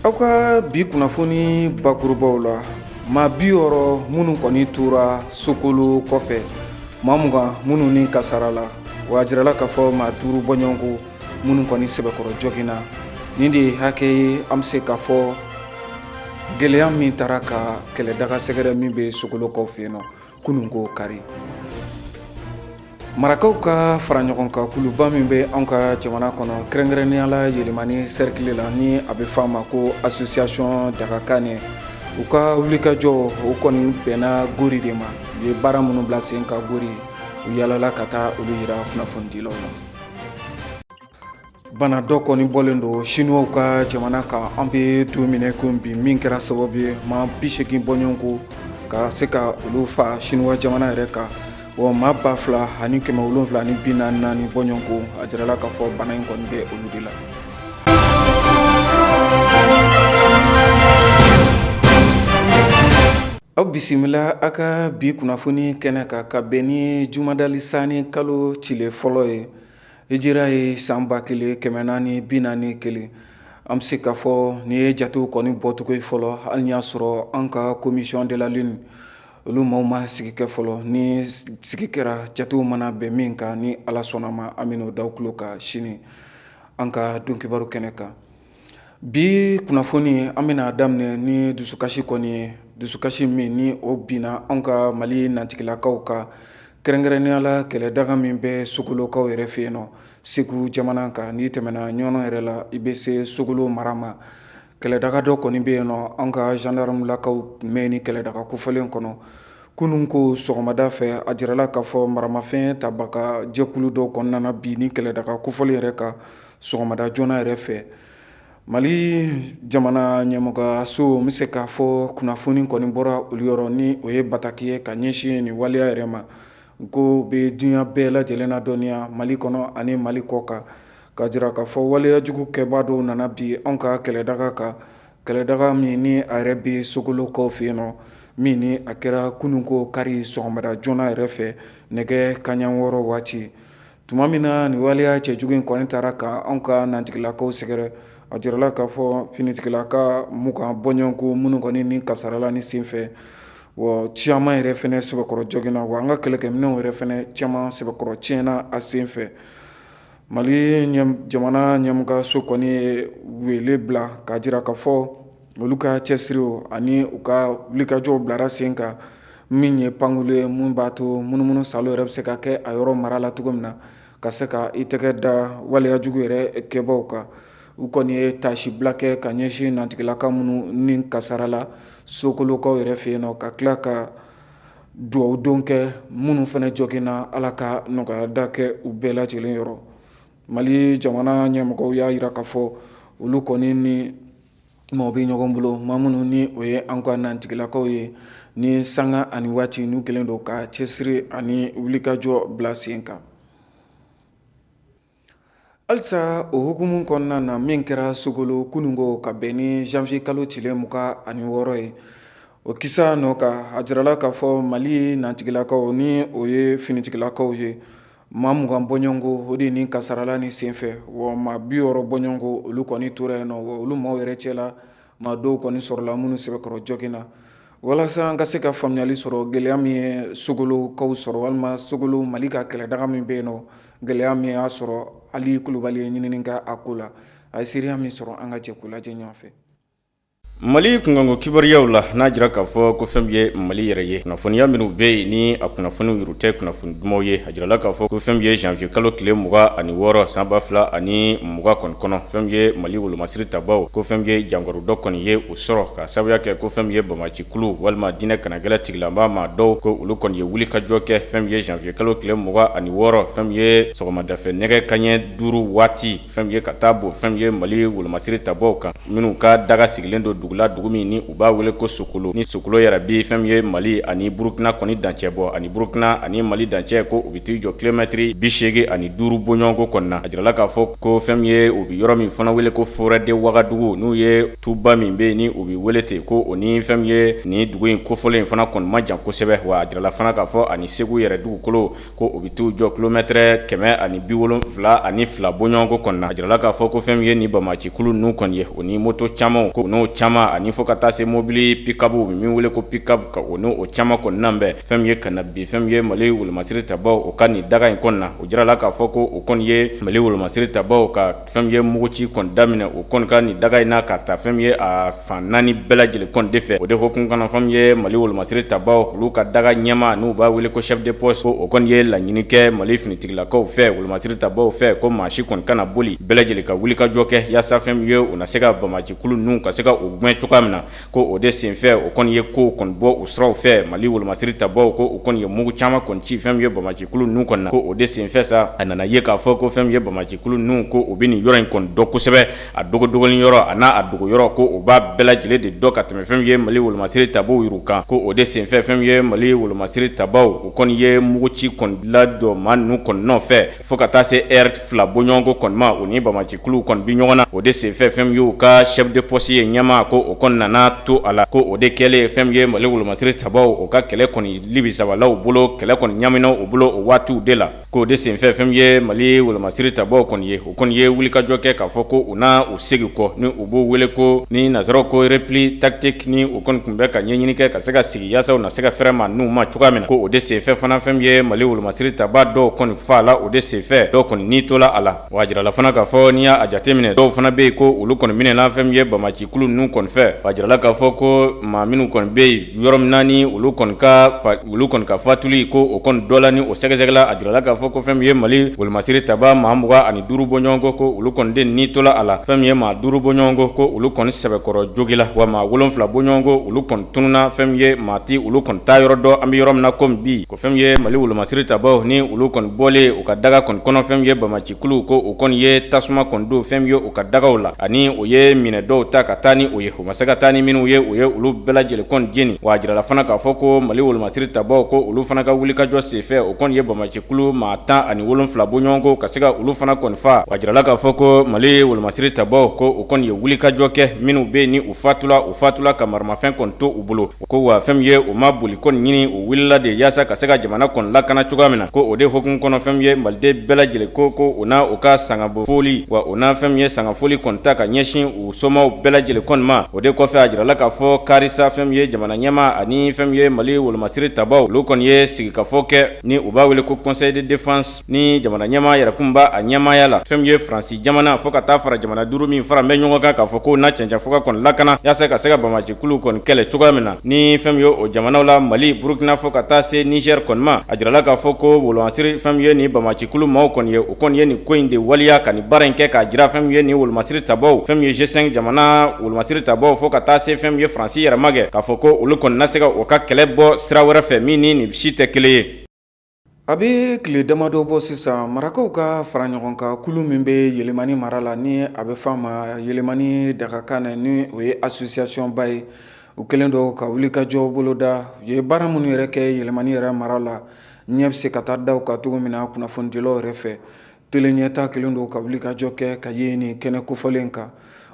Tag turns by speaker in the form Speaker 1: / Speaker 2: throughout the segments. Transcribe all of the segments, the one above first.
Speaker 1: Aw ka bi kunnafoni bakurubaw la, maa 60 minnu kɔni tora Sokolo kɔfɛ, maa 20 minnu ni kasarala, wa a jirala k'a fɔ maa 5 bɔɲɔgɔnko minnu kɔni sɛbɛkɔrɔ joginna. Nin de ye hakɛ ye, an bɛ se k'a fɔ gɛlɛya min taara ka kɛlɛdaga sɛgɛrɛ min bɛ Sokolokaw fɛ yen nɔ kunun ko kari. Marakaw ka fara ɲɔgɔn kan kuluba min bɛ anw ka jamana kɔnɔ, kɛrɛnkɛrɛnnenya la Yelimani cercle la, ni a bɛ fɔ a ma ko association Dagakane, u ka wulikajɔ o kɔni bɛnna Gori de ma. U ye baara minnu bila sen kan Gori, u yaalala ka taa olu yira kunnafonidilaw la. Bana dɔ kɔni bɔlen don Chinois ka jamana kan, an bɛ don min na ko bi, min kɛra sababu ye maa 80 bɔɲɔgɔnko ka se ka olu fa Chinois jamana yɛrɛ kan, wa maa 2744 bɔɲɔgɔnko. A jirala k'a fɔ bana in kɔni bɛ olu de la. Aw bisimila a ka bi kunnafoni kɛnɛ kan ka bɛn ni jumadali sani kalo tile fɔlɔ ye, hijira ye san 1441. An bɛ se k'a fɔ nin ye jatew kɔni bɔcogo ye fɔlɔ, hali n'i y'a sɔrɔ an ka commission de la lune olu maaw ma sigi kɛ fɔlɔ. Ni sigi kɛra, jatew mana bɛn min kan, ni Ala sɔnna ma, an bɛn'o da tulo kan sini an ka don kibaru kɛnɛ kan. Bi kunnafoni, an bɛna daminɛ ni dusukasi kɔni ye, dusukasi min ni o binna an ka Mali natigilakaw kan, kɛrɛnkɛrɛnnenya la kɛlɛdaga min bɛ Sokolokaw yɛrɛ fɛ yen nɔ Segu jamana kan. N'i tɛmɛna Ɲɔnɔ yɛrɛ la, i bɛ se Sokolo mara ma. Kɛlɛdaga dɔ kɔni bɛ yen nɔ, an ka gendarmelakaw tun bɛ ni kɛlɛdaga kofɔlen kɔnɔ kunun ko sɔgɔmada fɛ. A jirala k'a fɔ maramafɛn tabaga jɛkulu dɔw kɔni nana bin ni kɛlɛdaga kofɔlen yɛrɛ kan sɔgɔmada joona yɛrɛ fɛ. Mali jamana ɲɛmɔgɔso, n bɛ se k'a fɔ kunnafoni kɔni bɔra olu yɔrɔ, ni o ye bataki ye ka ɲɛsin nin waleya yɛrɛ ma, ko bɛ dunya bɛɛ lajɛlen ladɔnniya Mali kɔnɔ ani Mali kɔ kan, ka jira k'a fɔ waleya jugu kɛbaa dɔw nana bin anw ka kɛlɛdaga kan, kɛlɛdaga min ni a yɛrɛ bɛ Sokolokaw fɛ yen nɔ, min ni a kɛra kunun ko kari sɔgɔmada joona yɛrɛ fɛ nɛgɛ kanɲɛ 6 waati. Tuma min na nin waleya cɛjugu in kɔni taara ka anw ka natigilakaw sɛgɛrɛ, a jirala k'a fɔ finitigilaka 20 bɔɲɔgɔnko minnu kɔni ni kasarala ni senfɛ, wa caman yɛrɛ fɛnɛ sɛbɛkɔrɔ joginna, wa an ka kɛlɛkɛminɛnw yɛrɛ fɛnɛ caman sɛbɛkɔrɔ tiɲɛna a senfɛ. Mali jamana ɲɛmɔgɔso kɔni ye wele bila k'a jira k'a fɔ olu ka cɛsiriw ani u ka wulikajɔw bilara sen kan, min ye pankulu ye, mun b'a to munumunu salo yɛrɛ bɛ se ka kɛ a yɔrɔ mara la cogo min na, ka se ka i tɛgɛ da waleya jugu yɛrɛ kɛbaw kan. U kɔni ye taasibila kɛ ka ɲɛsin natigilaka minnu ni kasarala Sokolokaw yɛrɛ fɛ yen nɔ, ka tila ka dugawu don kɛ minnu fana joginna, Ala ka nɔgɔya da kɛ u bɛɛ lajɛlen yɔrɔ. Mali jamana ɲɛmɔgɔw y'a jira k'a fɔ olu kɔni ni maaw bɛ ɲɔgɔn bolo, maa minnu ni o ye an ka natigilakaw ye, ni sanga ani waati n'u kɛlen don ka cɛsiri ani wulikajɔ bila sen kan. Halisa o hukumu kɔnɔna na, min kɛra Sokolo kununko ka bɛn ni janvier kalo tile 26 ye, o kisa nɔ kan, a jirala k'a fɔ Mali natigilakaw, ni o ye finitigilakaw ye, maa 20 bɔɲɔgɔnko o de ni kasarala ni senfɛ, wa maa 60 bɔɲɔgɔnko olu kɔni tora yen nɔ, wa olu maaw yɛrɛ cɛla maa dɔw kɔni sɔrɔla minnu sɛbɛkɔrɔ joginna. Walasa an ka se ka faamuyali sɔrɔ gɛlɛya min ye Sokolokaw sɔrɔ, walima Sokolo Mali ka kɛlɛdaga min bɛ yen nɔ, gɛlɛya min y'a sɔrɔ, Ali Kulubali ye ɲinini kɛ a ko la, a ye seereya min sɔrɔ, an ka jɛ k'o lajɛ ɲɔgɔn fɛ.
Speaker 2: Mali kunkanko kibaruyaw la, n'a jira k'a fɔ ko fɛn min ye Mali yɛrɛ ye, kunnafoniya minnu bɛ yen ni a kunnafoniw yɛrɛ tɛ kunnafoni dumanw ye, a jirala k'a fɔ ko fɛn min ye janvier kalo tile 26 san 2020 kɔni kɔnɔ, fɛn min ye Mali wolomasiri tabaw, ko fɛn min ye jankaro dɔ kɔni ye u sɔrɔ ka sababuya kɛ ko fɛn min ye banbaancikulu walima diinɛ kanagɛlɛ tigilama maa dɔw, ko olu kɔni ye wulikajɔ kɛ fɛn min ye janvier kalo tile 26, fɛn min ye sɔgɔmadafɛ nɛgɛ kanɲɛ 5 waati, fɛn min ye ka taa bon fɛn min ye Mali wolomasiri tabaw kan minnu ka daga sigilen don dugu dugu la, dugu min ni u b'a wele ko Sokolo. Ni Sokolo yɛrɛ bi fɛn min ye Mali ani Burukina kɔni dancɛ bɔ, ani Burukina ani Mali dancɛ, ko u bɛ t'i jɔ kilomɛtiri 85 bɔɲɔgɔnko kɔni na. A jirala k'a fɔ ko fɛn min ye, u bɛ yɔrɔ min fana wele ko Forêt de Wagadugu, n'u ye tuba min bɛ yen ni u bɛ wele ten, ko o ni fɛn min ye nin dugu in kofɔlen in fana kɔni man jan kosɛbɛ. Wa a jirala fana k'a fɔ ani Segu yɛrɛ dugukolo, ko o bɛ t'u jɔ kilomɛtɛrɛ 172 bɔɲɔgɔnko kɔni na. A jirala k'a fɔ ko fɛn min ye nin banbaancikulu ninnu kɔni ye, o ni moto caman, ko n'o caman, ani fo ka taa se mobili pick-up min wele ko pick-up, ka o n'o caman kɔni na bɛn fɛn min ye ka na bin fɛn min ye Mali wolomasiri tabaw o ka nin daga in kɔni na. O jirala k'a fɔ ko o kɔni ye Mali wolomasiri tabaw ka fɛn min ye muguci kɔni daminɛ o kɔni ka nin daga in na, ka taa fɛn min ye a fan naani bɛɛ lajɛlen kɔni de fɛ. O de hukumu kɔnɔ, fɛn min ye Mali wolomasiri tabaw olu ka daga ɲɛmaa, n'u b'a wele ko chef de poste, ko o kɔni ye laɲini kɛ Mali finitigilakaw fɛ, wolomasiri tabaw fɛ, ko maa si kɔni kana boli, bɛɛ lajɛlen ka wulikajɔ kɛ yaasa fɛn min ye u na se ka banbaancikulu ninnu ka se ka u gɛn cogoya min na. Ko o de senfɛ, o kɔni ye kow kɔni bɔ u siraw fɛ. Mali wolomasiri tabaw ko u kɔni ye mugu caman kɔni ci fɛn min ye banbaancikulu ninnu kɔni na. Ko o de senfɛ sa, a nana ye k'a fɔ ko fɛn min ye banbaancikulu ninnu, ko u bɛ nin yɔrɔ in kɔni dɔn kosɛbɛ, a dogodogonin yɔrɔ a n'a a dogo yɔrɔ, ko u b'a bɛɛ lajɛlen de dɔn ka tɛmɛ fɛn min ye Mali wolomasiri tabaw yɛrɛ kan. Ko o de senfɛ, fɛn min ye Mali wolomasiri tabaw, u kɔni ye muguci kɔni lajɔ maa ninnu kɔni nɔfɛ fo ka taa se heure 2 bɔɲɔgɔnko kɔni ma, u ni banbaancikuluw kɔni bi ɲɔgɔn na. O de senfɛ, fɛn min y'u ka chef de poste ye, ɲɛmaa, ko o kɔni nana to a la. Ko o de kɛlen, fɛn min ye Mali wolomasiri tabaw o ka kɛlɛ kɔni libisabalaw bolo, kɛlɛ kɔni ɲamina u bolo o waatiw de la. K'o de senfɛ, fɛn min ye Mali wolomasiri tabaw kɔni ye, o kɔni ye wulikajɔ kɛ k'a fɔ ko u na u segin kɔ, ni u b'o wele ko ni nansaraw ko repli tactique, ni u kɔni tun bɛ ka ɲɛɲini kɛ ka se ka sigi yaasa u na se ka fɛrɛ maa ninnu ma cogoya min na. Ko o de senfɛ fana, fɛn min ye Mali wolomasiri taba dɔw kɔni fa la, o de senfɛ dɔw kɔni ni tola a la. Wa a jirala fana k'a fɔ n'i y'a jateminɛ, dɔw fana bɛ yen ko olu kɔni minɛna fɛn min ye banbaancikulu ninnu kɔni fɛ. A jirala k'a fɔ ko maa minnu kɔni bɛ yen yɔrɔ min na ni olu kɔni ka fatuli, ko o kɔni dɔ la ni o sɛgɛsɛgɛla, a jirala k'a fɔ ko fɛn min ye Mali wolomasiri taba maa 25 bɔɲɔgɔnko, ko olu kɔni de ni tola a la. Fɛn min ye maa 5 bɔɲɔgɔnko, ko olu kɔni sɛbɛkɔrɔ jogila, wa maa 7 bɔɲɔgɔnko, olu kɔni tununna. Fɛn min ye maa ti olu kɔni taa yɔrɔ dɔn an bɛ yɔrɔ min na komi bi. Ko fɛn min ye Mali wolomasiri tabaw ni olu kɔni bɔlen u ka daga kɔni kɔnɔ, fɛn min ye banbaancikuluw, ko u kɔni ye tasuma kɔni don fɛn min ye u ka dagaw la, ani u ye minɛ dɔw ta ka taa ni o ye, u ma se ka taa ni minnu ye, u ye olu bɛɛ lajɛlen kɔni jeni. Wa a jirala fana k'a fɔ ko Mali wolomasiri tabaw, ko olu fana ka wulikajɔ senfɛ, o kɔni ye banbaancikulu maa 17 bɔɲɔgɔnko ka se ka olu fana kɔni fa. Wa a jirala k'a fɔ ko Mali wolomasiri tabaw, ko u kɔni ye wulikajɔ kɛ, minnu bɛ yen ni u fatula, u fatula ka maramafɛn kɔni to u bolo. Ko wa fɛn min ye u ma boli kɔni ɲini, u wulila de yaasa ka se ka jamana kɔni lakana cogoya min na. Ko o de hukumu kɔnɔ, fɛn min ye maliden bɛɛ lajɛlen ko u na u ka sangabo foli, wa u na fɛn min ye sangafoli kɔni ta ka ɲɛsin u somaw bɛɛ lajɛlen kɔni ma. O de kɔfɛ, a jirala k'a fɔ karisa fɛn min ye jamana ɲɛmaa ani fɛn min ye Mali wolomasiri tabaw, olu kɔni ye sigikafɔ kɛ, ni u b'a wele ko conseil de défense, ni jamana ɲɛmaa yɛrɛ kun b'a a ɲɛmaaya la. Fɛn min ye Faransi jamana fo ka taa fara jamana duuru min fara bɛ ɲɔgɔn kan k'a fɔ ko na cɛncɛn fo ka kɔni lakana yaasa ka se ka banbaancikuluw kɔni kɛlɛ cogoya min na, ni fɛn min ye o jamanaw la Mali, Burukina fo ka taa se Niger kɔni ma. A jirala k'a fɔ ko wolomasiri fɛn min ye nin banbaancikulu maaw kɔni ye, o kɔni ye nin ko in de waleya ka nin baara in kɛ k'a jira fɛn min ye nin wolomasiri tabaw, fɛn min ye G5 jamana wolomasiri tabaw fo ka taa se fɛn min ye Faransi yɛrɛ ma kɛ k'a fɔ ko olu kɔni na se ka u ka kɛlɛ bɔ sira wɛrɛ fɛ min ni nin si tɛ kelen ye.
Speaker 1: A bɛ tile damadɔ bɔ sisan, marakaw ka fara ɲɔgɔn kan kulu min bɛ Yelimani mara la, ni a bɛ fɔ a ma Yelimani dagakan na, ni o ye association ba ye, u kɛlen don ka wulikajɔ boloda. U ye baara minnu yɛrɛ kɛ Yelimani yɛrɛ mara la, ɲɛ bɛ se ka taa da u kan cogo min na kunnafonidilaw yɛrɛ fɛ. Tele ɲɛta kɛlen don ka wulikajɔ kɛ ka ye nin kɛnɛ kofɔlen kan.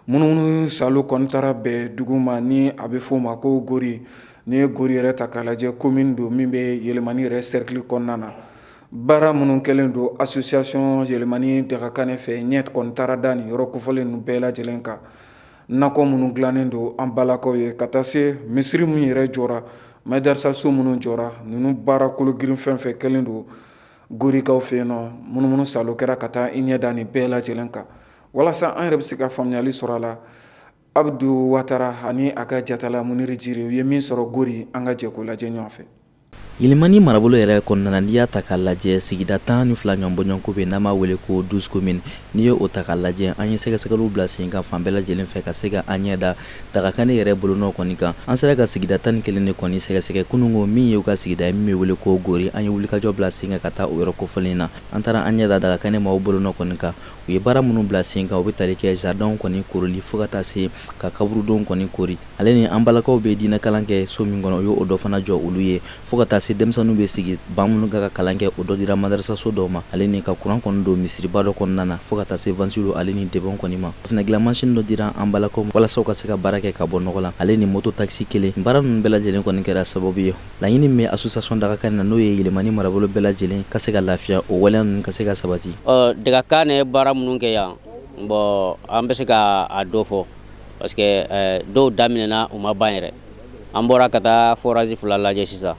Speaker 1: Munumunu salo kɔni taara bɛn dugu ma, ni a bɛ fɔ o ma ko Gori. N'i ye Gori yɛrɛ ta k'a lajɛ, commune don min bɛ Yelimani yɛrɛ cercle kɔnɔna na. Baara minnu kɛlen don association Yelimani dagakanɛ fɛ, ɲɛ kɔni taara da nin yɔrɔ kofɔlen ninnu bɛɛ lajɛlen kan. Nakɔ minnu dilannen don an balakaw ye, ka taa se misiri min yɛrɛ jɔra, madarasa so minnu jɔra, ninnu baara kolo girin fɛn fɛn kɛlen don Gorikaw fɛ yen nɔ, munumunu salo kɛra ka taa i ɲɛ da nin bɛɛ lajɛlen kan walasa an yɛrɛ bɛ se ka faamuyali sɔrɔ a la. Abdu Watara ani a ka jatala Muniri Jire, u ye min sɔrɔ Gori, an ka jɛ k'o lajɛ ɲɔgɔn fɛ.
Speaker 3: Yelimani marabolo yɛrɛ kɔnɔna na, n'i y'a ta k'a lajɛ, sigida 12 ɲɔgɔn bɔɲɔgɔnko bɛ, n'an b'a wele ko 12 communes. N'i ye o ta k'a lajɛ, an ye sɛgɛsɛgɛliw bila sen kan fan bɛɛ lajɛlen fɛ ka se ka an ɲɛ da Dagakane yɛrɛ bolonɔ kɔni kan. An sera ka sigida 11 de kɔni sɛgɛsɛgɛ kununko, min ye u ka sigida ye min bɛ wele ko Gori. An ye wulikajɔ bila sen kan ka taa o yɔrɔ kofɔlen na. An taara an ɲɛ da Dagakane maaw bolonɔ kɔni kan. U ye baara minnu bila sen kan, u bɛ tali kɛ jardinw kɔni korili fo ka taa se ka kaburudenw kɔni kori. Ale ni an balakaw bɛ diinɛkalan kɛ so min kɔnɔ, u y'o dɔ fana jɔ olu ye, fo ka taa se denmisɛnninw bɛ sigi ban minnu kan ka kalan kɛ, o dɔ dira madarasaso dɔw ma. Ale ni ka kuran kɔni don misiriba dɔ kɔnɔna na, fo ka taa se ventilo ale ni debɔn kɔni ma. Safunɛ dilan mansin dɔ dira an balakaw ma walasa u ka se ka baara kɛ ka bɔ nɔgɔ la, ale ni moto taxi kelen. Baara ninnu bɛɛ lajɛlen kɔni kɛra sababu ye, laɲini min bɛ association Dagakane na, n'o ye Yelimani marabolo bɛɛ lajɛlen ka se ka lafiya, o waleya ninnu ka se ka sabati.
Speaker 4: Ɔ, Dagakane ye baara minnu kɛ yan, bon, an bɛ se ka a dɔ fɔ parce que dɔw daminɛna, u ma ban yɛrɛ. An bɔra ka taa forage fila lajɛ sisan.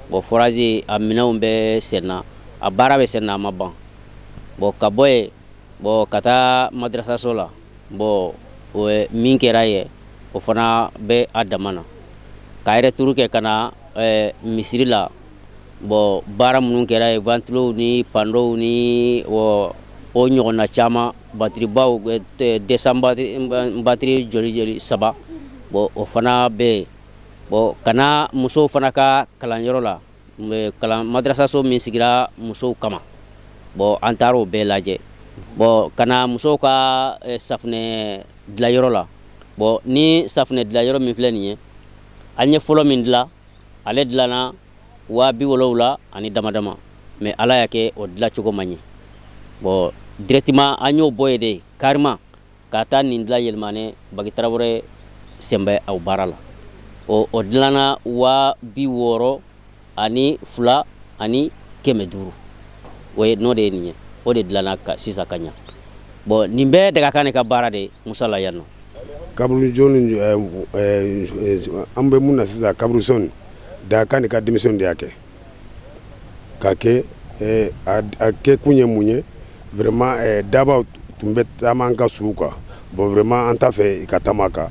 Speaker 4: Bon, forage a minɛnw bɛ senna, a baara bɛ senna, a ma ban. Bon, ka bɔ yen, bon, ka taa madrasaso la, bon, o min kɛra yen, o fana bɛ a dama na. Ka retour kɛ ka na misiri la, bon, baara minnu kɛra yen, ventilow ni panneaux ni o ɲɔgɔnna caman, batiribaw, 200 batiri joli joli saba, bon, o fana bɛ yen. Bon, ka na musow fana ka kalanyɔrɔ la, kalan madrasaso min sigira musow kama, bon, an taara o bɛɛ lajɛ. Bon, ka na musow ka safunɛ dilanyɔrɔ la. Bon, ni safunɛ dilanyɔrɔ min filɛ nin ye, an ye fɔlɔ min dilan, ale dilanna 70 000 ani dama dama, mais Ala y'a kɛ o dilancogo man ɲɛ. Bon, directement an y'o bɔ yen de carrément ka taa nin dilan Yɛlɛmani. Bagi Tarawele sen bɛ o baara la. O dilanna 62 500. O ye n'o de ye nin ye, o de dilanna sisan ka ɲa. Bon, nin bɛɛ Dagakane ka baara de Musa la yan nɔ.
Speaker 5: Kaburujo ni an bɛ mun na sisan, kaburuso nin, Dagakane ka denmisɛnw de y'a kɛ k'a kɛ. A kɛ kun ye mun ye? Vraiment, dabaw tun bɛ taama an ka suw kan. Bon, vraiment, an t'a fɛ ka taama kan.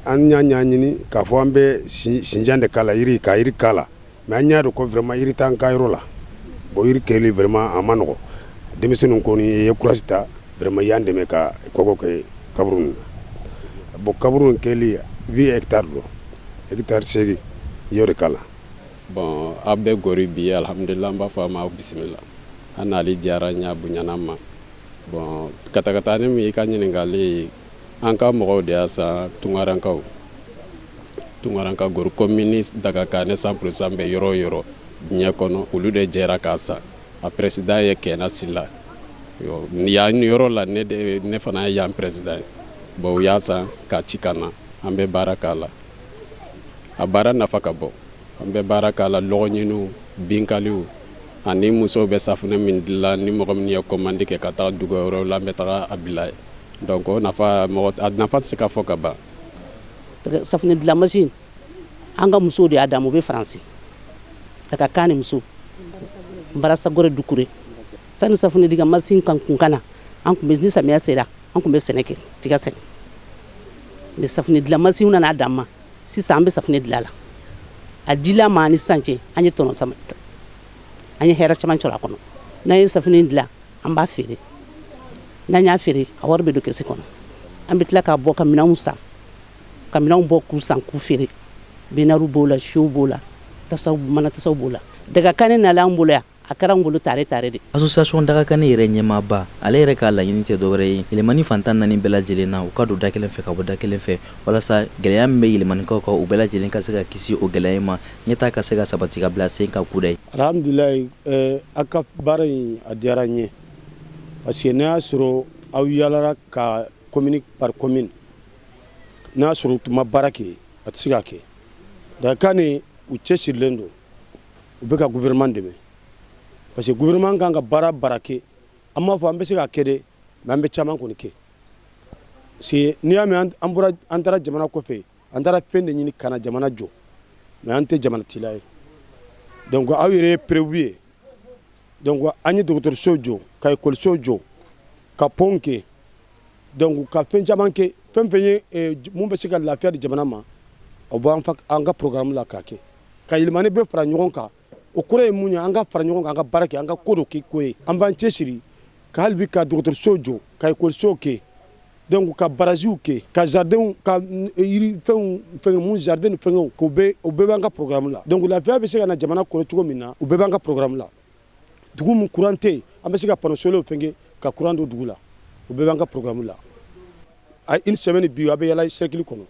Speaker 5: An y'a ɲɛɲini k'a fɔ an bɛ sinjan de k'a la, yiri ka yiri k'a la, mais an y'a dɔn ko vraiment yiri t'an ka yɔrɔ la. Bon, yiri kɛli vraiment a ma nɔgɔ. Denmisɛnninw kɔni ye courage ta, vraiment y'an dɛmɛ ka kɔkɔ kɛ kaburu ninnu na. Bon, kaburu kɛli, 8 hectares don, hectare 8 i y'o de k'a la.
Speaker 6: Bon, aw bɛ Gori bi, alhamdulillah, an b'a fɔ a ma aw bisimila. An n'ale diyara n ye, a bonyana an ma. Bon, katakatanin min i ka ɲininkali, an ka mɔgɔw de y'a san, Tungarankaw, Tungaranka. Gori commune, Dagakane 100% bɛ yɔrɔ o yɔrɔ diɲɛ kɔnɔ, olu de jɛra k'a san. A président ye Kɛna Sila yan yɔrɔ la. Ne de, ne fana ye yan président ye. Bon, u y'a san k'a ci ka na, an bɛ baara k'a la. A baara nafa ka bon. An bɛ baara k'a la, lɔgɔ ɲiniw, binkaliw, ani musow bɛ safunɛ min dilan. Ni mɔgɔ min ye commande kɛ ka taga dugu wɛrɛw la, an bɛ taga a bila yen. Donc o nafa, mɔgɔ a nafa tɛ se ka fɔ ka ban.
Speaker 7: Safunɛ dilan machine, an ka musow de y'a d'an ma. U bɛ Faransi, Dagakane muso, Barasagore Dukure. Sani safunɛ dilan machine kan kun ka na, an tun bɛ, ni samiya sera, an tun bɛ sɛnɛ kɛ, tiga sɛnɛ. Mais safunɛ dilan machine nana d'an ma, sisan an bɛ safunɛ dilan la. A dila ma ni sisan cɛ, an ye tɔnɔ sama, an ye hɛrɛ caman sɔrɔ a kɔnɔ. N'an ye safunɛ dilan, an b'a feere. N'an y'a feere, a wari bɛ don kɛsi kɔnɔ. An bɛ tila k'a bɔ ka minɛnw san, ka minɛnw bɔ k'u san k'u feere. Benariw b'o la, siw b'o la, tasaw, mana tasaw b'o la. Dagakane nalen an bolo yan, a kɛra an bolo tare tare de.
Speaker 3: Association Dagakane yɛrɛ ɲɛmaaba, ale yɛrɛ ka laɲini tɛ dɔwɛrɛ ye, Yɛlɛmani fan 14 bɛɛ lajɛlen na, u ka don da kelen fɛ ka bɔ da kelen fɛ, walasa gɛlɛya min bɛ Yɛlɛmanikaw kan, u bɛɛ lajɛlen ka se ka kisi o gɛlɛya in ma, ɲɛtaa ka se ka sabati ka bila sen kan kudayi.
Speaker 8: Alhamdulilayi, aw ka baara in a diyara n ye, parce que n'a y'a sɔrɔ aw yaalara ka commune par commune, n'a y'a sɔrɔ u tun ma baara kɛ, a tɛ se ka kɛ. Dagakane, u cɛsirilen don, u bɛ ka gouvernement dɛmɛ, parce que gouvernement kan ka baara baara kɛ, an b'a fɔ an bɛ se ka kɛ dɛ, mais an bɛ caman kɔni kɛ, parce que n'i y'a mɛn an bɔra, an taara jamana kɔfɛ, an taara fɛn de ɲini ka na jamana jɔ, mais an tɛ jamana cila ye. Donc aw yɛrɛ ye preuve ye. Donc an ye dɔgɔtɔrɔso jɔ, ka ekɔliso jɔ, ka pont kɛ, donc ka fɛn caman kɛ. Fɛn fɛn ye mun bɛ se ka lafiya di jamana ma, o b'an an ka programme la k'a kɛ. Ka Yélimané bɛɛ fara ɲɔgɔn kan, o kɔrɔ ye mun ye? An ka fara ɲɔgɔn kan, an ka baara kɛ, an ka ko dɔ kɛ ko ye. An b'an cɛsiri ka hali bi ka dɔgɔtɔrɔso jɔ, ka ekɔliso kɛ, donc ka baraziw kɛ, ka jardinw, ka yiri fɛnw fɛn mun, jardin ni fɛngɛw, k'o bɛɛ, o bɛɛ b'an ka programme la. Donc lafiya bɛ se ka na jamana kɔnɔ cogo min na, o bɛɛ b'an ka programme la. Dugu min courant tɛ yen, an bɛ se ka panneau solaire fɛngɛ ka courant don dugu la, o bɛɛ b'an ka programme la. A une semaine bi, a bɛ yala cercle kɔnɔ.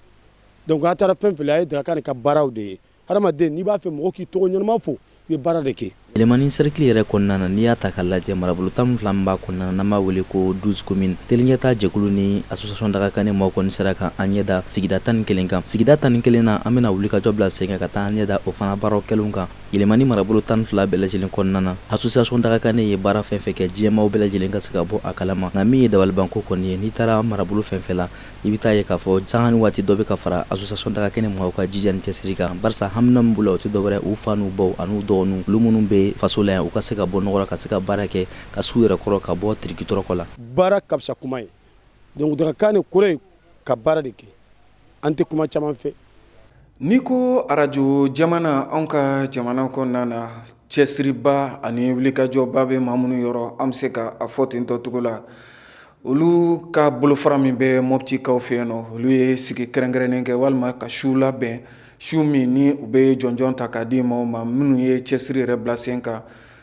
Speaker 8: Donc a taara fɛn fɛn, a ye Dagakane ka baaraw de ye. Hadamaden, n'i b'a fɛ mɔgɔ k'i tɔgɔ ɲɛnama fɔ, i bɛ baara de kɛ.
Speaker 3: Yélimané cercle yɛrɛ kɔnɔna na, n'i y'a ta k'a lajɛ, marabolo 12 min b'a kɔnɔna na, n'an b'a wele ko 12 communes, teliɲɛta jɛkulu ni association Dagakane maaw kɔni sera ka an ɲɛ da sigida 11 kan. Sigida 11 na, an bɛna wuli ka jɔ bila sen kan ka taa an ɲɛ da o fana baaraw kɛlenw kan. Yélimané marabolo 12 bɛɛ lajɛlen kɔnɔna na, association Dagakane ye baara fɛn fɛn kɛ, diɲɛmaw bɛɛ lajɛlen ka se ka bɔ a kalama. Nka min ye dabalibanko kɔni ye, n'i taara marabolo fɛn fɛn la, i bɛ taa ye k'a fɔ sanga ni waati dɔ bɛ ka fara association Dagakane maaw ka jija ni cɛsiri kan, barisa hamina min b'u la, o tɛ dɔwɛrɛ, u fa n'u baw an'u dɔgɔninw, olu minnu bɛ faso la yan, u ka se ka bɔ nɔgɔ la, ka se ka baara kɛ, ka s'u yɛrɛ kɔrɔ, ka bɔ tiriki tɔrɔkɔ la.
Speaker 8: Baara ka fisa kuma ye. Donc Dagakane kɔrɔ ye ka baara de kɛ, an tɛ kuma caman fɛ.
Speaker 1: N'i ko arajo jamana, anw ka jamana kɔnɔna na, cɛsiriba ani wulikajɔba bɛ maa minnu yɔrɔ, an bɛ se ka a fɔ ten tɔ cogo la, olu ka bolofara min bɛ Mɔptikaw fɛ yen nɔ, olu ye sigi kɛrɛnkɛrɛnnen kɛ walima ka su labɛn, su min ni u bɛ jɔnjɔn ta k'a di maaw ma minnu ye cɛsiri yɛrɛ bila sen kan,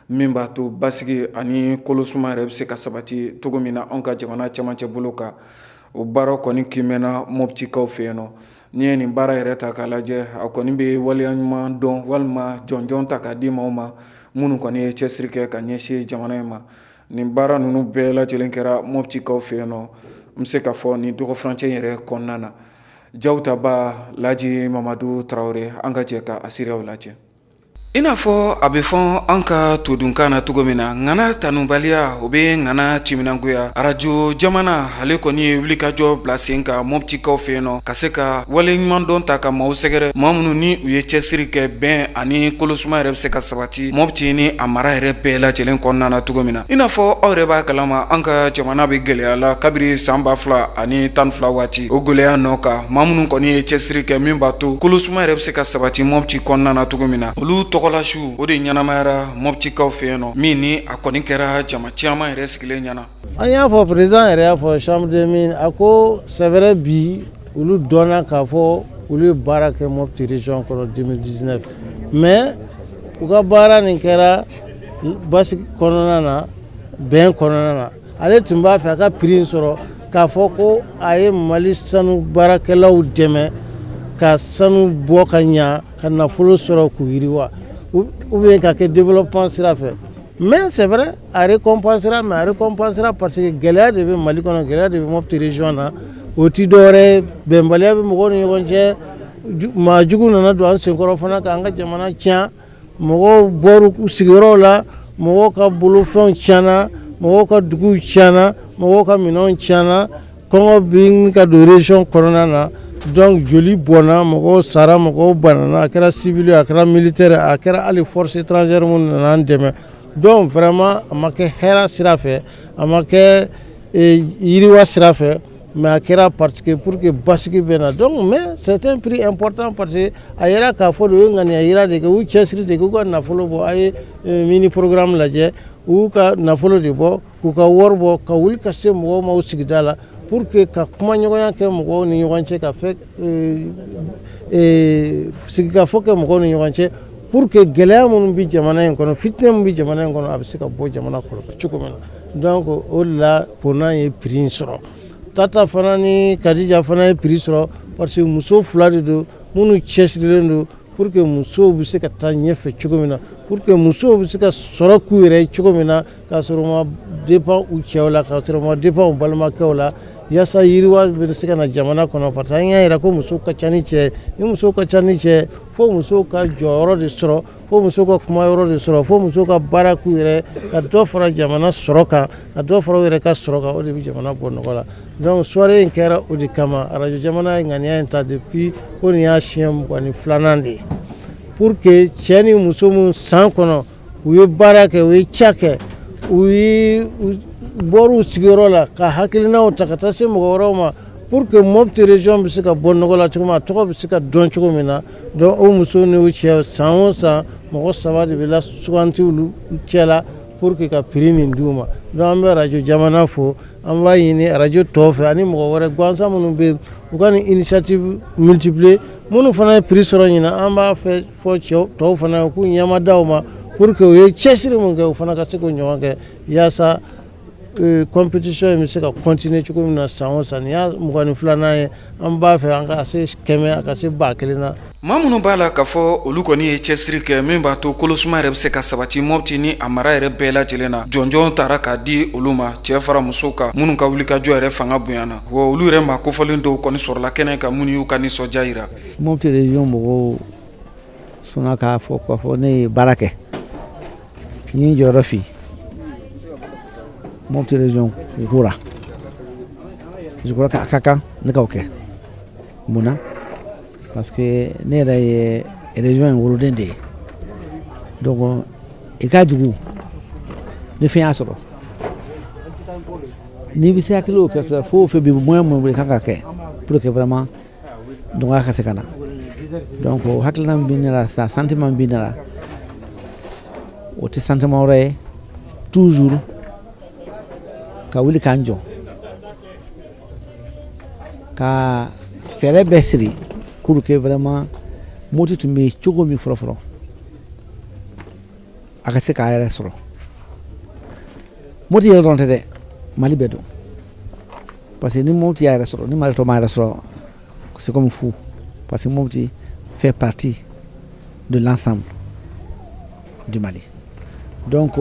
Speaker 1: min b'a to basigi ani kolosuma yɛrɛ bɛ se ka sabati cogo min na anw ka jamana cɛmancɛ bolo kan. O baara kɔni kiimɛna Mɔptikaw fɛ yen nɔ. N'i ye nin baara yɛrɛ ta k'a lajɛ, a kɔni bɛ waleya ɲuman dɔn walima jɔnjɔn ta k'a di maaw ma minnu kɔni ye cɛsiri kɛ ka ɲɛsin jamana in ma. Nin baara ninnu bɛɛ lajɛlen kɛra Mɔptikaw fɛ yen nɔ, n bɛ se k'a fɔ nin dɔgɔfurancɛ in yɛrɛ kɔnɔna na. Jawutaba Laji Mamadu Tarawele, an ka jɛ ka a seereyaw lajɛ. I n'a fɔ a bɛ fɔ an ka todunkan na cogo min na, ŋana tanubaliya, o bɛ ŋana timinangoya. Arajo jamana ale kɔni ye wulikajɔ bila sen kan Mɔptikaw fɛ yen nɔ, ka se ka wale ɲuman dɔn ta ka maaw sɛgɛrɛ, maa minnu ni u ye cɛsiri kɛ, bɛn ani kolosuma yɛrɛ bɛ se ka sabati Mɔpti ni a mara yɛrɛ bɛɛ lajɛlen kɔnɔna na cogo min na. I n'a fɔ aw yɛrɛ b'a kalama, an ka jamana bɛ gɛlɛya la kabiri san 2012 waati. O gɛlɛya nɔ kan, maa minnu kɔni ye cɛsiri kɛ min b'a to kolosuma yɛrɛ bɛ se ka sabati Mɔpti kɔnɔna na cogo min na, olu tɔgɔla su o de ɲɛnamayara Mɔptikaw fɛ yen nɔ, min ni a kɔni kɛra jama caman yɛrɛ sigilen ɲɛna.
Speaker 9: An y'a fɔ, président yɛrɛ y'a fɔ chambre des mines, a ko c'est vrai, bi olu dɔnna k'a fɔ olu ye baara kɛ Mopti région kɔnɔ 2019, mais u ka baara nin kɛra basigi kɔnɔna na, bɛn kɔnɔna na. Ale tun b'a fɛ a ka prix sɔrɔ k'a fɔ ko a ye Mali sanu baarakɛlaw dɛmɛ ka sanu bɔ ka ɲa, ka nafolo sɔrɔ k'u yiriwa, ou bien ka kɛ développement sira fɛ. Mais c'est vrai, a récompensera, mais a récompensera parce que gɛlɛya de bɛ Mali kɔnɔ, gɛlɛya de bɛ Mopti région na. O ti dɔwɛrɛ ye, bɛnbaliya bɛ mɔgɔw ni ɲɔgɔn cɛ. Maa jugu nana don an senkɔrɔ fana k'an ka jamana tiɲɛ. Mɔgɔw bɔr'u u sigiyɔrɔw la, mɔgɔw ka bolofɛnw tiɲɛna, mɔgɔw ka duguw tiɲɛna, mɔgɔw ka minɛnw tiɲɛna. Kɔngɔ bɛ ka don région kɔnɔna na. Donc joli bɔnna, mɔgɔw sara, mɔgɔw banana, a kɛra civil, a kɛra militaire, a kɛra hali force étrangère minnu nana an dɛmɛ. Donc vraiment, a ma kɛ hɛrɛ sira fɛ, a ma kɛ yiriwa sira fɛ, mais a kɛra parce que pour que basigi bɛ na. Donc mais c'est un prix important parce que a yɛrɛ k'a fɔ de, u ye ŋaniya yira de kɛ, u cɛsiri de kɛ, u ka nafolo bɔ. A ye mini programme lajɛ, u y'u ka nafolo de bɔ, k'u ka wari bɔ, ka wuli ka se mɔgɔw ma u sigida la pour que ka kumaɲɔgɔnya kɛ mɔgɔw ni ɲɔgɔn cɛ, ka fɛ sigikafɔ kɛ mɔgɔw ni ɲɔgɔn cɛ, pour que gɛlɛya minnu bɛ jamana in kɔnɔ, fitinɛ min bɛ jamana in kɔnɔ, a bɛ se ka bɔ jamana kɔnɔ cogo min na. Donc o de la Pona ye prix in sɔrɔ. Tata fana ni Kadija fana ye prix sɔrɔ parce que muso fila de don minnu cɛsirilen don pour que musow bɛ se ka taa ɲɛfɛ cogo min na, pour que musow bɛ se ka sɔrɔ k'u yɛrɛ ye cogo min na, k'a sɔrɔ u ma dépend u cɛw la, k'a sɔrɔ u ma dépend u balimakɛw la, yaasa yiriwa bɛ se ka na jamana kɔnɔ. Parce que an y'a yira ko musow ka ca ni cɛ. Ni musow ka ca ni cɛ, fo musow ka jɔyɔrɔ de sɔrɔ, fo musow ka kumayɔrɔ de sɔrɔ, fo musow ka baara k'u yɛrɛ, ka dɔ fara jamana sɔrɔ kan, ka dɔ fara u yɛrɛ ka sɔrɔ kan. O de bɛ jamana bɔ nɔgɔ la. Donc soirée in kɛra o de kama. Arajo jamana ye ŋaniya in ta depuis ko nin y'a siɲɛ 22nan de ye, pour que cɛ ni muso min san kɔnɔ u ye baara kɛ, u ye ca kɛ, u ye bɔr'u sigiyɔrɔ la ka hakilinaw ta ka taa se mɔgɔ wɛrɛw ma. pour que Mopti région bɛ se ka bɔ nɔgɔ la cogo min, a tɔgɔ bɛ se ka dɔn cogo min na. Donc o muso ni o cɛ, san o san, mɔgɔ saba de bɛ la suganti olu cɛ la pour que ka prix nin d'u ma. Donc an bɛ radio Jamana fo, an b'a ɲini radio tɔw fɛ ani mɔgɔ wɛrɛ gansan minnu bɛ yen, u ka nin initiative multiplier. Minnu fana ye prix sɔrɔ ɲinan, an b'a fɛ fɔ cɛw tɔw fana k'u ɲɛma da u ma pour que u ye cɛsiri min kɛ, u fana ka se k'o ɲɔgɔn kɛ, yaasa compétition in bɛ se ka continuer cogo min na san o san. Nin y'a 22nan ye. An b'a fɛ an ka se 100, a ka se 1000 na.
Speaker 1: Maa minnu b'a la k'a fɔ olu kɔni ye cɛsiri kɛ min b'a to kolosuma yɛrɛ bɛ se ka sabati Mopti ni a mara yɛrɛ bɛɛ lajɛlen na, jɔnjɔn taara k'a di olu ma, cɛ fara musow kan, minnu ka wulikajɔ yɛrɛ fanga bonyana. Wa olu yɛrɛ maa kofɔlen dɔw kɔni sɔrɔla kɛnɛ kan, minnu y'u ka nisɔndiya jira.
Speaker 10: Mopti région mɔgɔw sɔnna k'a fɔ ne ye baara kɛ, n ye n jɔyɔrɔ fi Mopti région ko la. Je crois qu'a ka kan ne k'o kɛ. Mun na? Parce que ne yɛrɛ ye région in woloden de ye. Donc i ka dugu ni fɛn y'a sɔrɔ, n'i bɛ se hakili o kɛ fo o fɛn bɛ moyen mun bolo i kan ka kɛ pour que vraiment nɔgɔya ka se ka na. Donc o hakilina min bɛ ne la sisan, sentiment min bɛ ne la, o tɛ sentiment wɛrɛ ye, toujours ka wuli k'an jɔ ka fɛɛrɛ bɛɛ siri pour que vraiment Mopti tun bɛ cogo min fɔlɔ fɔlɔ, a ka se k'a yɛrɛ sɔrɔ. Mopti yɛrɛ dɔrɔn tɛ dɛ, Mali bɛɛ don, parce que ni Mopti y'a yɛrɛ sɔrɔ, ni Mali tɔ m'a yɛrɛ sɔrɔ, c'est comme fou, parce que Mopti fait partie de l'ensemble du Mali. Donc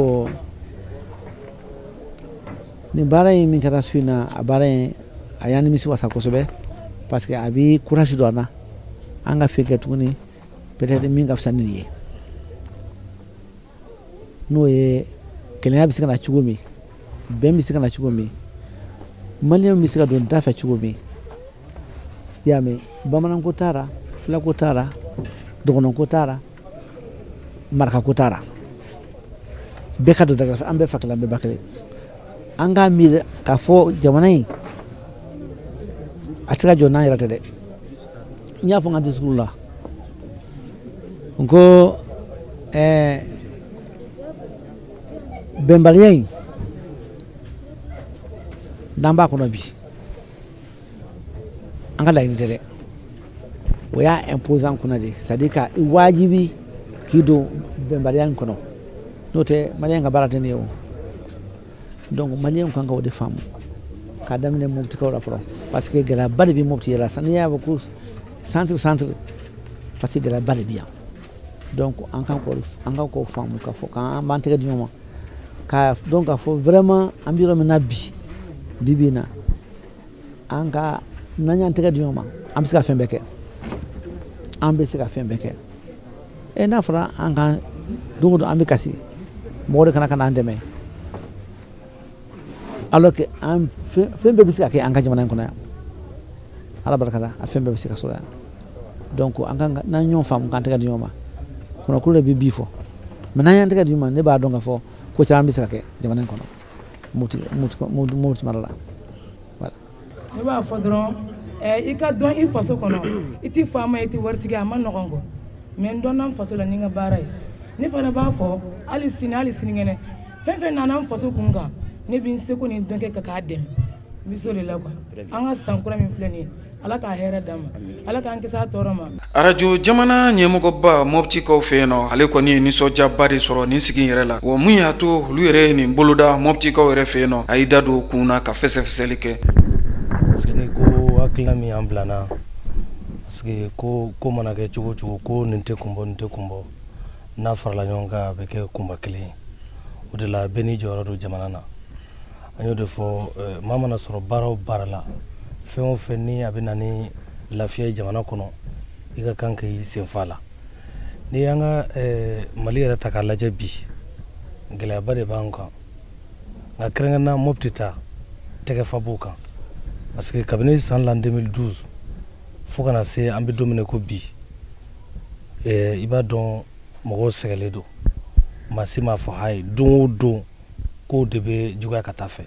Speaker 10: nin baara in min kɛra su in na, a baara in a y'an nimisi wasa kosɛbɛ, parce que a bɛ courage don an na an ka fɛn kɛ tuguni, peut-être min ka fisa ni nin ye, n'o ye kɛnɛya bɛ se ka na cogo min, bɛn bɛ se ka na cogo min, maliyɛnw bɛ se ka don da fɛ cogo min. I y'a mɛn, bamananko t'a la, fulako t'a la, dɔgɔnɔko t'a la, marakako t'a la, bɛɛ ka don da fɛ. An bɛɛ fa kelen, an bɛɛ ba kelen. An k'a miiri k'a fɔ jamana in a tɛ se ka jɔ n'an yɛrɛ tɛ dɛ. N y'a fɔ n ka discours la n ko bɛnbaliya in n'an b'a kɔnɔ bi, an ka laɲini tɛ dɛ, o y'a imposer an kunna de, c'est à dire ka wajibi k'i don bɛnbaliya in kɔnɔ, n'o tɛ maliyɛn ka baara tɛ nin ye o. Donc maliyɛnw kan ka o de faamu k'a daminɛ Moptikaw la fɔlɔ, parce que gɛlɛyaba de bɛ Mopti yɛrɛ la. N'i y'a fɔ ko centre centre, parce que gɛlɛyaba de bɛ yan. Donc an kan k'o faamu k'a fɔ k'an b'an tɛgɛ di ɲɔgɔn ma, k'a dɔn k'a fɔ vraiment an bɛ yɔrɔ min na bi, bi bi in na, an ka n'an y'an tɛgɛ di ɲɔgɔn ma, an bɛ se ka fɛn bɛɛ kɛ, an bɛ se ka fɛn bɛɛ kɛ. E n'a fɔra an kan don o don an bɛ kasi, mɔgɔ de kana ka n'an dɛmɛ, alors que an fɛn bɛɛ bɛ se ka kɛ an ka jamana in kɔnɔ yan. Ala barika la, a fɛn bɛɛ bɛ se ka sɔrɔ yan. Donc an kan n'an ɲɔgɔn faamu k'an tɛgɛ di ɲɔgɔn ma, kɔnɔkulu de bɛ bi fɔ, mais n'an y'an tɛgɛ di ɲɔgɔn ma, ne b'a dɔn k'a fɔ ko caman bɛ se ka kɛ jamana in kɔnɔ, Mopti mara la, voilà.
Speaker 11: Ne b'a fɔ dɔrɔn, i ka dɔn i faso kɔnɔ, i ti faama ye, i ti waritigi, a ma nɔgɔn kɔ, mais n dɔnna n faso la ni n ka baara ye. Ne fana b'a fɔ hali sini, hali sinikɛnɛ, fɛn fɛn nana n faso kun kan, ne bɛ n seko ni dɔn kɛ ka k'a dɛmɛ. N bɛ se o de la quoi. An ka san kura min filɛ nin ye, Ala k'a hɛrɛ d'an ma, Ala k'an kisi a tɔɔrɔ ma.
Speaker 1: Arajo Jamana ɲɛmɔgɔba Moptikaw fɛ yen nɔ, ale kɔni ye nisɔndiyaba de sɔrɔ nin sigi yɛrɛ la. Wa mun y'a to olu yɛrɛ ye nin boloda Moptikaw yɛrɛ fɛ yen nɔ, a y'i da don kun na ka fɛsɛfɛsɛli kɛ.
Speaker 12: Parce que ni ko hakilina min y'an bila na, parce que ko ko mana kɛ cogo o cogo, ko nin tɛ kun bɔ, nin tɛ kun bɔ, n'a farala ɲɔgɔn kan, a bɛ kɛ kunba kelen ye. O de la bɛɛ n'i jɔyɔrɔ don jamana na. An y'o de fɔ, maa mana sɔrɔ baara o baara la, fɛn o fɛn ni a bɛ na ni lafiya ye jamana kɔnɔ, i ka kan k'i senfa la. N'i y'an ka Mali yɛrɛ ta k'a lajɛ bi, gɛlɛyaba de b'an kan, nka kɛrɛnkɛrɛnnenya Mopti ta tɛgɛfa b'o kan, parce que kabini san l'an 2012 fo kana se an bɛ don min ko bi, i b'a dɔn mɔgɔw sɛgɛnlen don, maa si m'a fɔ hayi. Don o don kow de bɛ juguya ka taa fɛ.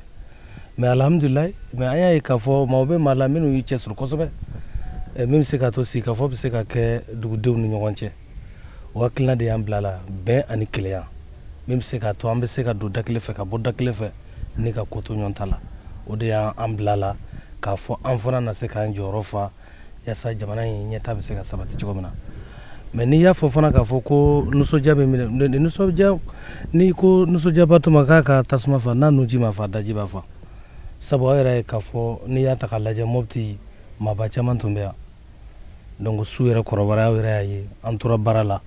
Speaker 12: Mais alhamdulilayi, mais an y'a ye k'a fɔ maaw bɛ maa la minnu y'u cɛsiri kosɛbɛ, min bɛ se k'a to sigikafɔ bɛ se ka kɛ dugudenw ni ɲɔgɔn cɛ. O hakilina de y'an bila la, bɛn ani kelenya, min bɛ se k'a to an bɛ se ka don da kelen fɛ ka bɔ da kelen fɛ ni ka ko to ɲɔgɔn ta la. O de y'an bila la k'a fɔ an fana na se k'an jɔyɔrɔ fa yaasa jamana in ɲɛtaa bɛ se ka sabati cogo min na. Mais n'i y'a fɔ fana k'a fɔ ko nisɔndiya bɛ minɛ, nisɔndiya, n'i ko nisɔndiyabatɔ ma k'a ka tasuma fa, n'a nunji ma fa, daji b'a fa. Sabu aw yɛrɛ ye k'a fɔ n'i y'a ta k'a lajɛ, Mɔpti maaba caman tun bɛ yan. Donc su yɛrɛ kɔrɔbara, aw yɛrɛ y'a ye an tora baara la,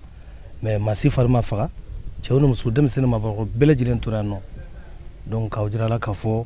Speaker 12: mais maa si fari ma faga. Cɛw ni muso, denmisɛnnin, maabakɔrɔ bɛɛ lajɛlen tora yan nɔ. Donc k'aw jira la k'a fɔ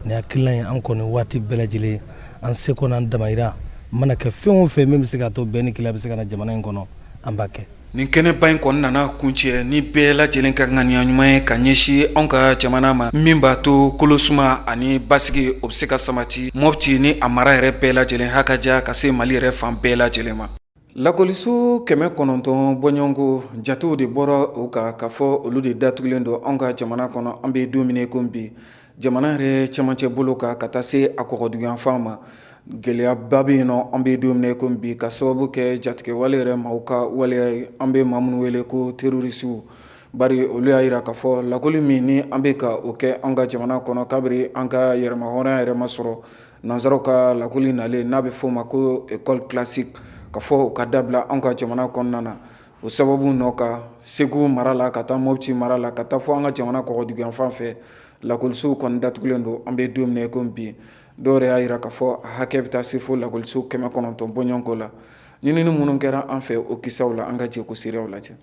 Speaker 12: nin hakilina in, an kɔni waati bɛɛ lajɛlen, an seko n'an damayira mana kɛ fɛn o fɛn min bɛ se k'a to bɛn ni kelenya bɛ se ka na jamana in kɔnɔ, an b'a kɛ.
Speaker 1: Nin kɛnɛba in kɔni nana kuncɛ ni bɛɛ lajɛlen ka ŋaniya ɲuman ye ka ɲɛsin anw ka jamana ma, min b'a to kolosuma ani basigi o bɛ se ka sabati Mɔpti ni a mara yɛrɛ bɛɛ lajɛlen hakaja ka se Mali yɛrɛ fan bɛɛ lajɛlen ma. Lakɔliso 900 bɔɲɔgɔnko jatew de bɔra o kan k'a fɔ olu de datugulen don anw ka jamana kɔnɔ an bɛ don min na ko bi, jamana yɛrɛ cɛmancɛ bolo kan ka taa se a kɔgɔduguyanfan ma. Gɛlɛyaba bɛ yen nɔ an bɛ don min na ko bi, ka sababu kɛ jatigɛwale yɛrɛ maaw ka waleya ye, an bɛ maa minnu wele ko terorisiw. Bari olu y'a jira k'a fɔ lakɔli min ni an bɛ ka o kɛ an ka jamana kɔnɔ kabiri an ka yɛrɛmahɔrɔnya yɛrɛ ma sɔrɔ, nansaraw ka lakɔli nalen n'a bɛ f'o ma ko école classique, ka fɔ o ka dabila an ka jamana kɔnɔna na. O sababu nɔ ka Segu mara la ka taa Mɔpti mara la ka taa fɔ an ka jamana kɔgɔduguyanfan fɛ, lakɔlisow kɔni datugulen don an bɛ don min na i ko bi. Dɔw yɛrɛ y'a jira k'a fɔ a hakɛ bɛ taa se fo lakɔliso 900 bɔɲɔgɔnko la. Ɲinini minnu kɛra an fɛ o kisaw la, an ka jɛ k'o seereyaw lajɛ.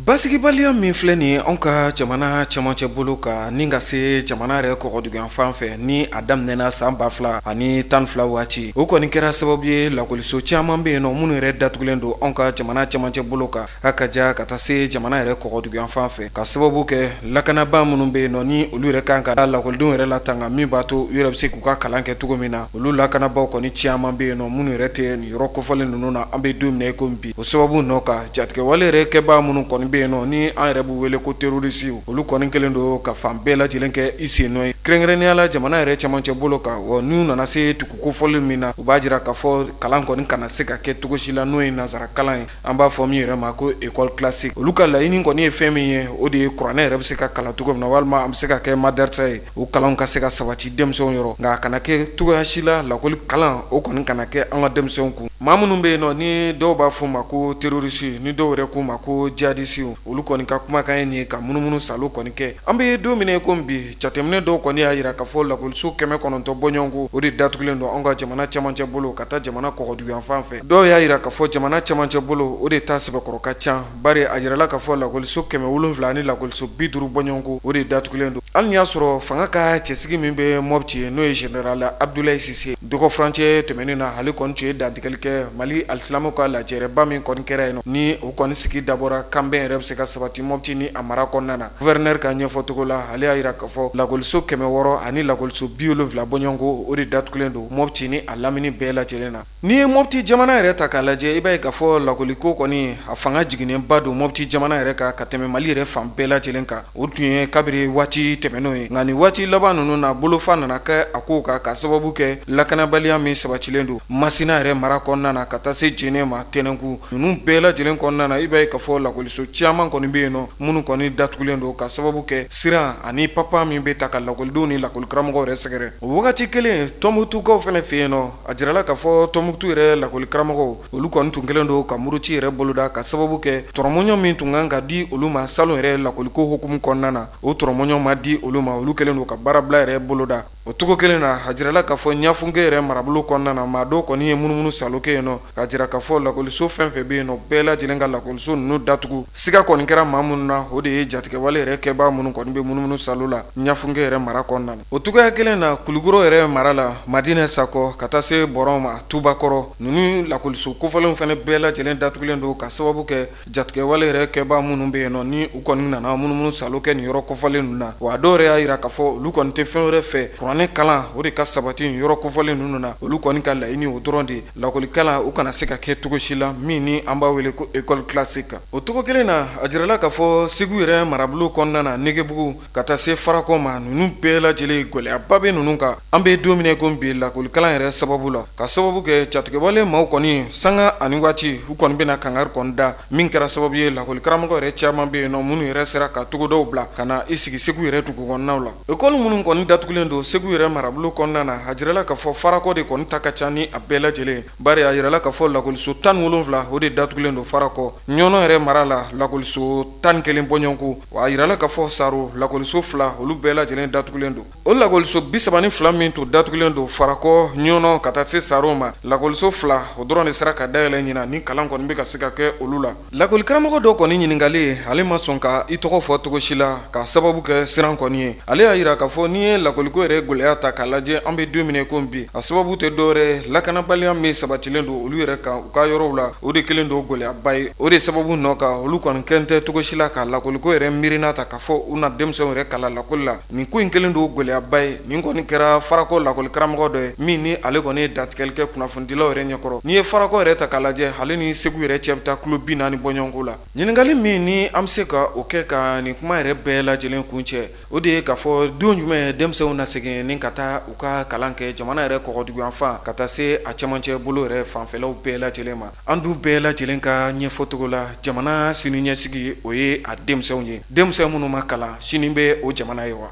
Speaker 1: Basigibaliya min filɛ nin ye anw ka jamana cɛmancɛ bolo kan ni ka se jamana yɛrɛ kɔgɔduguyanfan fɛ, ni a daminɛna san 2012 waati, o kɔni kɛra sababu ye lakɔliso caman bɛ yen nɔ minnu yɛrɛ datugulen don anw ka jamana cɛmancɛ bolo kan hakaja ka taa se jamana yɛrɛ kɔgɔduguyanfan fɛ, ka sababu kɛ lakanabaa minnu bɛ yen nɔ ni olu yɛrɛ kan ka lakɔlidenw yɛrɛ latanga, min b'a to u yɛrɛ bɛ se k'u ka kalan kɛ cogo min na. Olu lakanabaaw kɔni caman bɛ yen nɔ minnu yɛrɛ tɛ nin yɔrɔ kofɔlen ninnu na an bɛ don min na i ko bi. O sababu nɔ kan, jatigɛwale yɛrɛ kɛbaa minnu kɔni bɛ yen nɔ ni an yɛrɛ b'u wele ko terorisiw, olu kɔni kɛlen don ka fan bɛɛ lajɛlen kɛ i sen nɔ ye, kɛrɛnkɛrɛnnenya la jamana yɛrɛ cɛmancɛ bolo kan. Wa n'u nana se dugu kofɔlen min na, u b'a jira k'a fɔ kalan kɔni kana se ka kɛ cogo si la, n'o ye nansara kalan ye, an b'a fɔ min yɛrɛ ma ko école classique. Olu ka laɲini kɔni ye fɛn min ye, o de ye kuranɛ yɛrɛ bɛ se ka kalan cogo min na, walima an bɛ se ka kɛ madarasa ye, o kalan ka se ka sabati denmisɛnw yɔrɔ. Nka a kana kɛ cogoya si la lakɔli kalan o kɔni kana kɛ an ka denmisɛnw kun. Maa minnu bɛ yen nɔ ni dɔw b'a fɔ u ma ko terorisi, ni dɔw yɛrɛ k'u ma ko jihadisiw, olu kɔni ka kumakan ye nin ye ka munumunu salo kɔni kɛ. An bɛ don min na i ko bi, jateminɛ dɔw kɔni y'a jira k'a fɔ lakɔliso 900 bɔɲɔgɔnko o de datugulen don an ka jamana cɛmancɛ bolo ka taa jamana kɔgɔduguyanfan fɛ. Dɔw y'a jira k'a fɔ jamana cɛmancɛ bolo o de ta sɛbɛkɔrɔ ka ca, bari a jirala k'a fɔ lakɔliso 700 ni lakɔliso 50 bɔɲɔgɔnko o de datugulen don. Hali y'a sɔrɔ fanga ka cɛsigi min bɛ Mɔpti ye, n'o ye général Abdoulaye Cissé, dɔgɔ furancɛ tɛmɛnen na, ale kɔni tun ye dantigɛli kɛ Mali alisilamɛw ka lajɛrɛba min kɔni kɛra yen nɔ, ni o kɔni sigi dabɔra kanbɛn yɛrɛ bɛ se ka sabati Mɔpti ni a mara kɔnɔna na. Gouverneur ka ɲɛfɔcogo la, ale y'a jira k'a fɔ lakɔliso 600 ani lakɔliso 70 bɔɲɔgɔnko o de datugulen don Mɔpti ni a lamini bɛɛ lajɛlen na. N'i ye Mɔpti jamana yɛrɛ ta k'a lajɛ, i b'a ye k'a fɔ lakɔliko kɔni a fanga jiginnenba don Mɔpti jamana yɛrɛ kan ka tɛmɛ Mali yɛrɛ fan bɛɛ lajɛlen kan. O tun ye kabiri waati tɛmɛnenw ye, nka nin waati laban ninnu na, bolofa nana kɛ a kow kan ka sababu kɛ lakanabaliya min sabatilen don Masina yɛrɛ mara kɔnɔna na ka taa se Jene ma, Tɛnɛnku ninnu bɛɛ lajɛlen kɔnɔna na. I b'a ye k'a fɔ lakɔliso caman kɔni bɛ yen nɔ minnu kɔni datugulen don ka sababu kɛ siran ani papa min bɛ ta ka lakɔlidenw ni lakɔlikaramɔgɔw yɛrɛ sɛgɛrɛ. O wagati kelen, Tɔnbukutukaw fana fɛ yen nɔ, a jirala k'a fɔ Tɔnbukutu yɛrɛ lakɔlikaramɔgɔw, olu kɔni tun kɛlen don ka muruti yɛrɛ boloda ka sababu kɛ tɔrɔmɔɲɔ min tun kan ka di olu ma salon yɛrɛ lakɔliko hukumu kɔnɔna na, o tɔrɔmɔɲɔ ma di olu ma. Olu kɛlen don ka baarabila yɛrɛ boloda. O cogo kelen na, a jirala k'a fɔ Ɲafunke yɛrɛ marabolo kɔnɔna na, maa dɔw kɔni ye munumunu salo kɛ yen nɔ k'a jira k'a fɔ lakɔliso fɛn fɛn bɛ yen nɔ, bɛɛ lajɛlen ka lakɔliso ninnu datugu. Siga kɔni kɛra maa minnu na, o de ye jatigɛwale yɛrɛ kɛbaa minnu kɔni bɛ munumunu salo la Ɲafunke yɛrɛ mara kɔnɔna na. O cogoya kelen na, Kulukɔrɔ yɛrɛ mara la, Madinɛ Sakɔ ka taa se Bɔrɔn ma, Tubakɔrɔ ninnu lakɔliso kofɔlenw fana bɛɛ lajɛlen datugulen don ka sababu kɛ jatigɛwale yɛrɛ kɛbaa minnu bɛ yen nɔ ni u kɔni nana munumunu salo kɛ nin yɔrɔ kofɔlen ninnu na. Wa dɔw yɛrɛ y'a jira k'a fɔ olu kɔni tɛ fɛn wɛrɛ fɛ, kuranɛ kalan o de ka sabati nin yɔrɔ kofɔlen ninnu na. Olu kɔni ka laɲini o dɔrɔn de ye. Lakɔli lakɔlikalan o kana se ka kɛ cogo si la min ni an b'a wele ko école classique. O cogo kelen na, a jirala k'a fɔ Segu yɛrɛ marabolo kɔnɔna na, Negebugu ka taa se Farakɔ ma, ninnu bɛɛ lajɛlen gɛlɛyaba bɛ ninnu kan an bɛ don min ko bi lakɔlikalan yɛrɛ sababu la, ka sababu kɛ jatigɛwale maaw kɔni sanga ani waati u kɔni bɛna kangari kɔni da, min kɛra sababu ye lakɔlikaramɔgɔ yɛrɛ caman bɛ yen nɔ minnu yɛrɛ sera ka togodaw bila ka na i sigi Segu yɛrɛ dugu kɔnɔnaw la. École minnu kɔni datugulen don Segu yɛrɛ marabolo kɔnɔna na, a jirala k'a fɔ Farakɔ de kɔni ta ka ca ni a bɛɛ lajɛlen. Bari a jirala k'a fɔ lakɔliso 17 o de datugulen don Farakɔ. Ɲɔnɔ yɛrɛ mara la, lakɔliso 11 bɔɲɔgɔnko, wa a jirala k'a fɔ Saro lakɔliso 2 olu bɛɛ lajɛlen datugulen don. O lakɔliso 32 min tun datugulen don Farakɔ, Ɲɔnɔ ka taa se Saro ma, lakɔliso 2 o dɔrɔn de sera ka dayɛlɛ ɲinan ni kalan kɔni bɛ ka se ka kɛ olu la. Lakɔlikaramɔgɔ dɔ kɔni ɲininkalen, ale ma sɔn ka i tɔgɔ fɔ cogo si la ka sababu kɛ siran kɔni ye. Ale y'a jira k'a fɔ n'i ye lakɔliko yɛrɛ gɛlɛya ta k'a lajɛ an bɛ don min ko bi, a sababu tɛ dɔwɛrɛ lakanabaliya min sabatilen don olu yɛrɛ kan u ka yɔrɔw la, o de kɛlen don gɛlɛyaba ye. O de sababu nɔ kan olu kɔni kɛn tɛ cogo si la ka lakɔliko yɛrɛ miirina ta k'a fɔ u na denmisɛnw yɛrɛ kalan lakɔli la. Nin ko in kɛlen don gɛlɛyaba ye. Nin kɔni kɛra Farakɔ lakɔlikaramɔgɔ dɔ ye min ni ale kɔni ye dantigɛli kɛ kunnafonidilaw yɛrɛ ɲɛkɔrɔ. N'i ye Farakɔ yɛrɛ ta k'a lajɛ, ale ni Segu yɛrɛ cɛ bɛ taa kilo 40 bɔɲɔgɔnko la. Ɲininkali min ni an bɛ se ka o kɛ ka nin kuma yɛrɛ bɛɛ lajɛlen kuncɛ, o de ye k'a fɔ don jumɛn denmisɛnw na segin ni ka taa u ka kalan kɛ jamana yɛrɛ kɔgɔduguyanfan ka taa se a cɛmancɛ bolo yɛrɛ fanfɛlaw bɛɛ lajɛlen ma. An dun bɛɛ lajɛlen ka ɲɛfɔcogo la, jamana sini ɲɛsigi o ye a denmisɛnw ye. Denmisɛn minnu ma kalan, sini bɛ o jamana ye wa?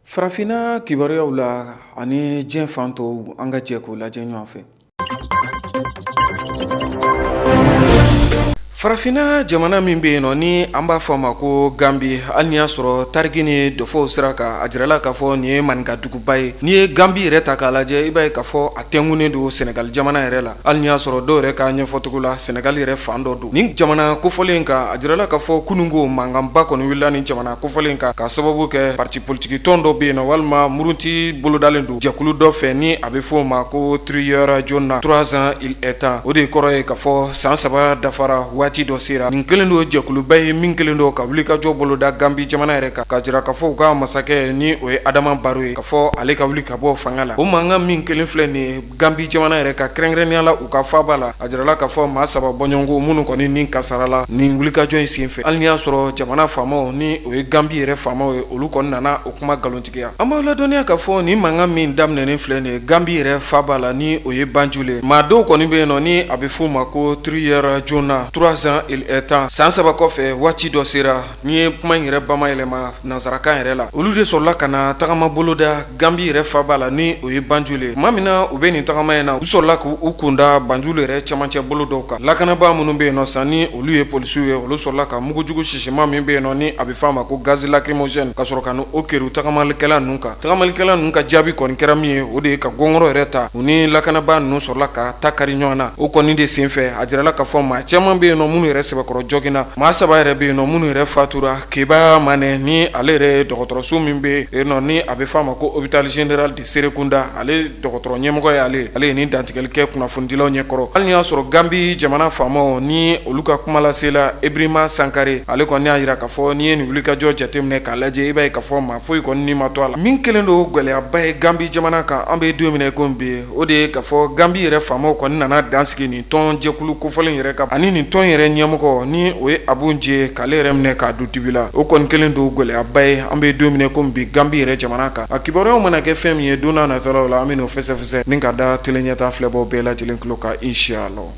Speaker 1: Farafinna kibaruyaw la ani diɲɛ fan tɔw, an ka jɛ k'o lajɛ ɲɔgɔn fɛ. Farafinna jamana min bɛ yen nɔ ni an b'a fɔ a ma ko Gambi, hali n'i y'a sɔrɔ tariki ni dɔfɔw sira kan, a jirala k'a fɔ nin ye maninka duguba ye. N'i ye Gambi yɛrɛ ta k'a lajɛ, i b'a ye k'a fɔ a tɛnkunnen don Senegali jamana yɛrɛ la, hali n'i y'a sɔrɔ dɔw yɛrɛ ka ɲɛfɔcogo la Senegali yɛrɛ fan dɔ don. Nin jamana kofɔlen kan, a jirala k'a fɔ kununko mankanba kɔni wulila nin jamana kofɔlen kan ka sababu kɛ parti politiki tɔn dɔ bɛ yen nɔ walima murunti bolodalen don jɛkulu dɔ fɛ ni a bɛ fɔ o ma ko Tiriya Jona, 3 ans il est temps. O de kɔrɔ ye k'a fɔ san 3 dafara, waati dɔ sera. Nin kɛlen don jɛkuluba ye min kɛlen don ka wulikajɔ boloda Gambi jamana yɛrɛ kan, k'a jira k'a fɔ u ka masakɛ ni o ye Adama Baro ye, k'a fɔ ale ka wuli ka bɔ fanga la. O mankan min kelen filɛ nin ye Gambi jamana yɛrɛ kan, kɛrɛnkɛrɛnnenya la u ka faaba la, a jirala k'a fɔ maa 3 bɔɲɔgɔnko minnu kɔni ni kasarala nin wulikajɔ in senfɛ, hali n'i y'a sɔrɔ jamana faamaw ni o ye Gambi yɛrɛ faamaw ye, olu kɔni nana o kuma nkalontigiya. An b'aw ladɔnniya k'a fɔ nin mankan min daminɛnen filɛ nin ye Gambi yɛrɛ faaba la ni o ye Banjul ye, maa dɔw kɔni bɛ yen nɔ ni a bɛ f'u ma ko Tiriya Jona, 3 ans il est temps, san 3 kɔfɛ waati dɔ sera. N'i ye kuma in yɛrɛ bamayɛlɛma nansarakan yɛrɛ la, olu de sɔrɔla ka na tagama boloda Gambi yɛrɛ faaba la ni o ye Banjul ye. Tuma min na u bɛ nin tagama in na, u sɔrɔla k'u kunda Banjul yɛrɛ cɛmancɛ bolo dɔw kan. Lakanabaa minnu bɛ yen nɔ sa ni olu ye polisiw ye, olu sɔrɔla ka mugujugu sisima min bɛ yen nɔ ni a bɛ f'a ma ko gaz lacrymogène, ka sɔrɔ ka n'o keri tagamalikɛla ninnu kan. Tagamalikɛla ninnu ka jaabi kɔni kɛra min ye, o de ye ka gɔngɔrɔ yɛrɛ ta. U ni lakanabaa ninnu sɔrɔla ka ta kari ɲɔgɔn na. O kɔni de senfɛ, a jirala k'a fɔ maa caman bɛ yen nɔ minnu yɛrɛ sɛbɛkɔrɔ joginna. Maa 3 yɛrɛ bɛ yen nɔ minnu yɛrɛ fatura. Keba Manɛ ni ale yɛrɛ ye dɔgɔtɔrɔso min bɛ yen nɔ ni a bɛ f'a ma ko hôpital général de Serekunda, ale dɔgɔtɔrɔ ɲɛmɔgɔ ye ale ye nin dantigɛli kɛ kunnafonidilaw ɲɛkɔrɔ. Hali n'i y'a sɔrɔ Gambi jamana faamaw ni olu ka kumalasela Ebrima Sankare, ale kɔni y'a jira k'a fɔ n'i ye nin wulikajɔ jateminɛ k'a lajɛ, i b'a ye k'a fɔ maa foyi kɔni ni ma to a la. Min kɛlen don gɛlɛyaba ye Gambi jamana kan an bɛ don min na i ko bi, o de ye k'a fɔ Gambi yɛrɛ faamaw kɔni nana dan sigi nin tɔn jɛkulu kofɔlen yɛrɛ kan ani nin tɔn yɛrɛ ɲɛmɔgɔ ni o ye Abu Nje, k'ale yɛrɛ minɛ k'a don dibi la. O kɔni kɛlen don gɛlɛyaba ye an bɛ don min na i ko bi Gambi yɛrɛ jamana kan. A kibaruyaw mana kɛ fɛn min ye don n'a nataw la, an bɛ n'o fɛsɛfɛsɛ ni ka da tele ɲɛta filɛbaw bɛɛ lajɛlen tulo kan inshallah.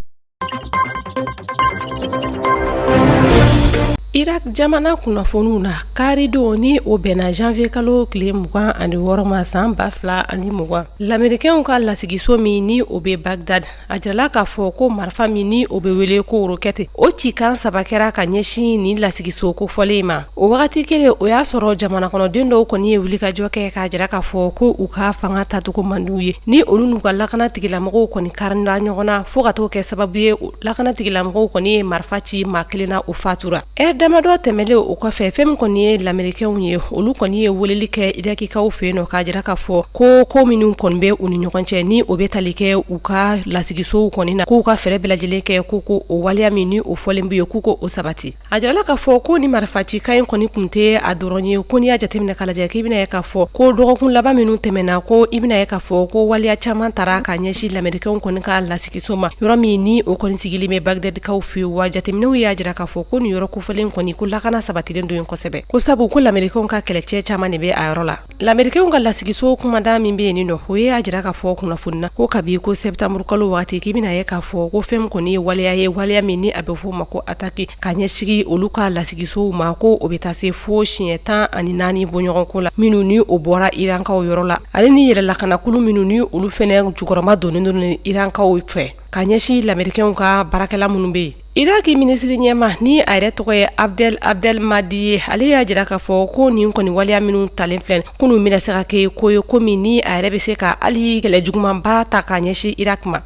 Speaker 13: Irak jamana kunnafoniw na, karidon ni o bɛnna janvier kalo tile 26 ma san 2020, lamerikɛnw ka lasigiso min ni o bɛ Bagdad, a jirala k'a fɔ ko marifa min ni o bɛ wele ko rokɛti, o cikan 3 kɛra ka ɲɛsin nin lasigiso kofɔlen ma. O wagati kelen, o y'a sɔrɔ jamana kɔnɔden dɔw kɔni ye wulikajɔ kɛ k'a jira k'a fɔ ko u ka fanga tacogo man d'u ye, ni olu n'u ka lakana tigilamɔgɔw kɔni karila ɲɔgɔn na fo ka t'o kɛ sababu ye lakana tigilamɔgɔw kɔni ye marifa ci maa kelen na, o fatura. Heure. damadɔ tɛmɛlen o kɔfɛ, fɛn min kɔni ye lamerikɛnw ye, olu kɔni ye weleli kɛ irakikaw fɛ yen nɔ k'a jira k'a fɔ ko ko minnu kɔni bɛ u ni ɲɔgɔn cɛ, ni o bɛ tali kɛ u ka lasigisow kɔni na, k'u ka fɛɛrɛ bɛɛ lajɛlen kɛ ko o waleya min ni o fɔlen b'u ye, k'u ko o sabati. A jirala k'a fɔ ko ni marifacikan in kɔni tun tɛ a dɔrɔn ye, ko n'i y'a jateminɛ k'a lajɛ, k'i bɛna ye k'a fɔ ko dɔgɔkun laban minnu tɛmɛna, ko i bɛna ye k'a fɔ ko waleya caman tara ka ɲɛsin lamerikɛnw kɔni ka lasigiso ma, yɔrɔ min ni o kɔni sigilen bɛ Bagdadikaw fɛ yen. Wa jateminɛw y'a jira k'a fɔ ko nin yɔrɔ kofɔlen kɔni, ko lakana sabatilen don yen kosɛbɛ, ko sabu ko lamerikɛnw ka kɛlɛcɛ caman de bɛ a yɔrɔ la. Lamerikɛnw ka lasigiso kumadan min bɛ yen nɔ, o y'a jira k'a fɔ kunnafoni na ko kabi ko septembre kalo waati, k'i bɛna ye k'a fɔ ko fɛn min kɔni ye waleya ye, waleya min ni a bɛ f'o ma ko attaque ka ɲɛsigi olu ka lasigisow ma, ko o bɛ taa se fo siɲɛ 14 bɔɲɔgɔnko la, minnu ni o bɔra irankaw yɔrɔ la, ale ni yɛrɛ lakanakulu minnu ni olu fɛnɛ jukɔrɔma donnen don irankaw fɛ ka ɲɛsin lamerikɛnw ka baarakɛla minnu bɛ yen. Iraki minisiri ɲɛmaa ni a yɛrɛ tɔgɔ ye Abdel Abdel Mahdi ye, ale y'a jira k'a fɔ ko nin kɔni waleya minnu talen filɛ, ko ninnu bɛna se ka kɛ ko ye, ko min ni a yɛrɛ bɛ se ka hali kɛlɛ jugumanba ta ka ɲɛsin Irak ma.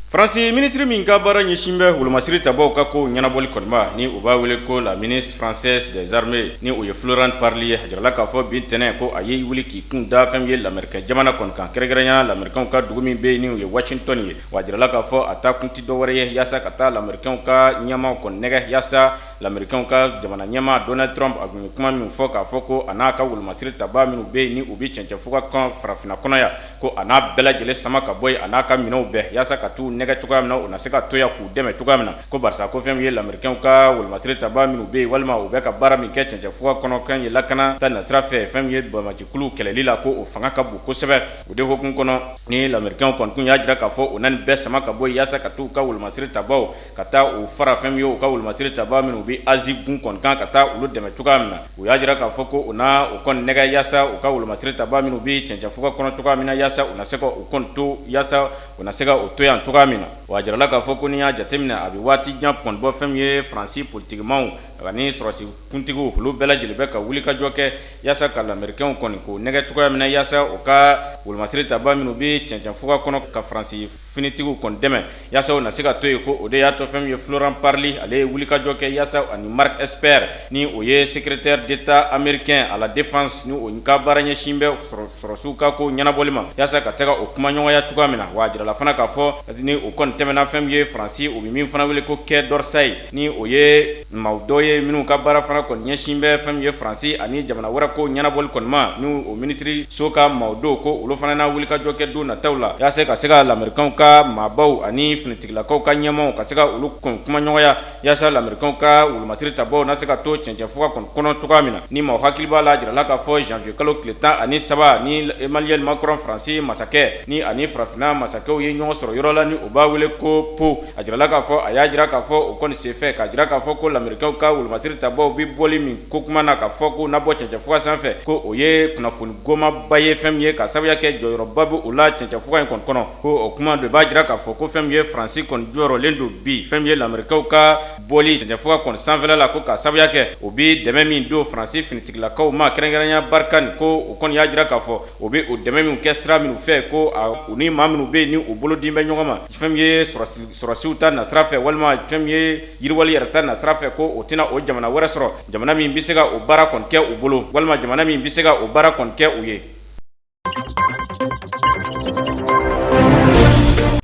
Speaker 2: Faransi minisiri min ka baara ɲɛsin bɛ wolomasiri tabaw ka ko ɲɛnabɔli kɔni ma, ni u b'a wele ko la ministre française des armées, ni o ye Florence Parly ye, a jirala k'a fɔ bi ntɛnɛn ko a ye wuli k'i kun da fɛn min ye lamerikɛn jamana kɔni kan, kɛrɛnkɛrɛnya lamerikɛnw ka dugu min bɛ yen ni o ye Washington ye. Wa a jirala k'a fɔ a taa kun tɛ dɔwɛrɛ ye yaasa ka taa lamerikɛnw ka ɲɛmaaw kɔni nɛgɛ, yaasa lamerikɛnw ka jamana ɲɛmaa Donald Trump a tun ye kuma min fɔ k'a fɔ ko a n'a ka wolomasiri tabaa minnu bɛ yen ni u bɛ cɛncɛnfuga kan farafinna kɔnɔ yan, ko a n'a bɛɛ lajɛlen sama ka bɔ yen, a n'a ka minɛnw bɛɛ, yaasa ka t'u nɛgɛ cogoya min na, u na se ka to yan k'u dɛmɛ cogoya min na, ko barisa ko fɛn min ye lamerikɛnw ka wolomasiri tabaa minnu bɛ yen, walima u bɛ ka baara min kɛ cɛncɛnfuga kɔnɔ kan ye lakana ta nasira fɛ, fɛn min ye banbaancikuluw kɛlɛli la, ko o fanga ka bon kosɛbɛ. O de hukumu kɔnɔ ni lamerikɛnw kɔni kun y'a jira k'a fɔ u na nin bɛɛ sama ka bɔ yen, yaasa ka t'u ka wolomasiri tabaaw ka taa u fara fɛn min ye u ka wolomasiri tabaa minnu bɛ Asie gun kɔni kan, ka taa olu dɛmɛ cogoya min na. U y'a jira k'a fɔ ko u na u kɔni nɛgɛ yaasa u ka wolomasiri tabaa minnu bɛ cɛncɛnfuga kɔnɔ cogoya min na, yaasa u na se ka u kɔni to, yaasa u na se ka u to yan cogoya min na. Wa a jirala k'a fɔ ko n'i y'a jateminɛ, a bɛ waati jan kɔni bɔ, fɛn min ye Faransi politikimaw ani sɔrɔsi kuntigiw, olu bɛɛ lajɛlen bɛ ka wulikajɔ kɛ yaasa ka lamerikɛnw kɔni k'u nɛgɛ cogoya min na, yaasa u ka wolomasiri tabaa minnu bɛ cɛncɛnfuga kɔnɔ ka Faransi finitigiw kɔni dɛmɛ, yaasa u na se ka to yen. Ko o de y'a to fɛn min ye Florence Parly, ale ye wulikajɔ kɛ yaasa ani Mark Esper, ni o ye secrétaire d'État américain à la défense, ni o ka baara ɲɛsin bɛ sɔrɔsiw ka ko ɲɛnabɔli ma, yaasa ka taga o kumaɲɔgɔnya cogoya min na. Wa a jirala fana k'a fɔ ni o kɔni tɛmɛna, fɛn min ye Faransi, u bɛ min fana wele ko Quai d'Orsay, ni o ye maaw dɔ ye minnu ka baara fana kɔni ɲɛsin bɛ fɛn min ye Faransi ani jamana wɛrɛ ko ɲɛnabɔli kɔni ma, ni o minisiri so ka maaw don, ko olu fana na wulikajɔ kɛ don nataw la yaasa ka se ka lamerikɛnw ka maabaw ani finitigilakaw ka ɲɛmaaw ka se ka olu kɔni kumaɲɔgɔnya, yaasa lamerikɛnw ka wolomasiri tabaw na se ka to cɛncɛnfuga kɔni kɔnɔ cogoya min na. Ni maaw hakili b'a la, a jirala k'a fɔ janvier kalo tile 13 ni Emmanuel Macron, Faransi masakɛ, ni ani farafinna masakɛw ye ɲɔgɔn sɔrɔ yɔrɔ la ni u b'a wele ko Pau. A jirala k'a fɔ a y'a jira k'a fɔ o kɔni senfɛ, k'a jira k'a fɔ ko lamerikɛnw ka wolomasiri tabaw bɛ bɔli min ko kuma na, k'a fɔ k'u na bɔ cɛncɛnfuga sanfɛ, ko o ye kunnafoni gomaba ye, fɛn min ye ka sababuya kɛ jɔyɔrɔba bɛ u la cɛncɛnfuga in kɔni kɔnɔ. Ko o kuma de b'a jira k'a fɔ ko fɛn min ye Faransi kɔni jɔyɔrɔlen don bi fɛn min ye lamerikɛnw ka bɔli cɛncɛnfuga kɔni sanfɛla la, ko ka sababuya kɛ o bɛ dɛmɛ min don Faransi finitigilakaw ma, kɛrɛnkɛrɛnya Barkhane, ko o kɔni y'a jira k'a fɔ o bɛ o dɛmɛ min kɛ sira minnu fɛ, ko u ni maa minnu bɛ yen ni u bolo di bɛ ɲɔgɔn ma, fɛn min ye sɔrɔsiw ta nasira fɛ, walima fɛn min ye yiriwali yɛrɛ ta nasira fɛ, ko o tɛna o jamana wɛrɛ sɔrɔ, jamana min bɛ se ka o baara kɔni kɛ u bolo, walima jamana min bɛ se ka o baara kɔni kɛ u ye.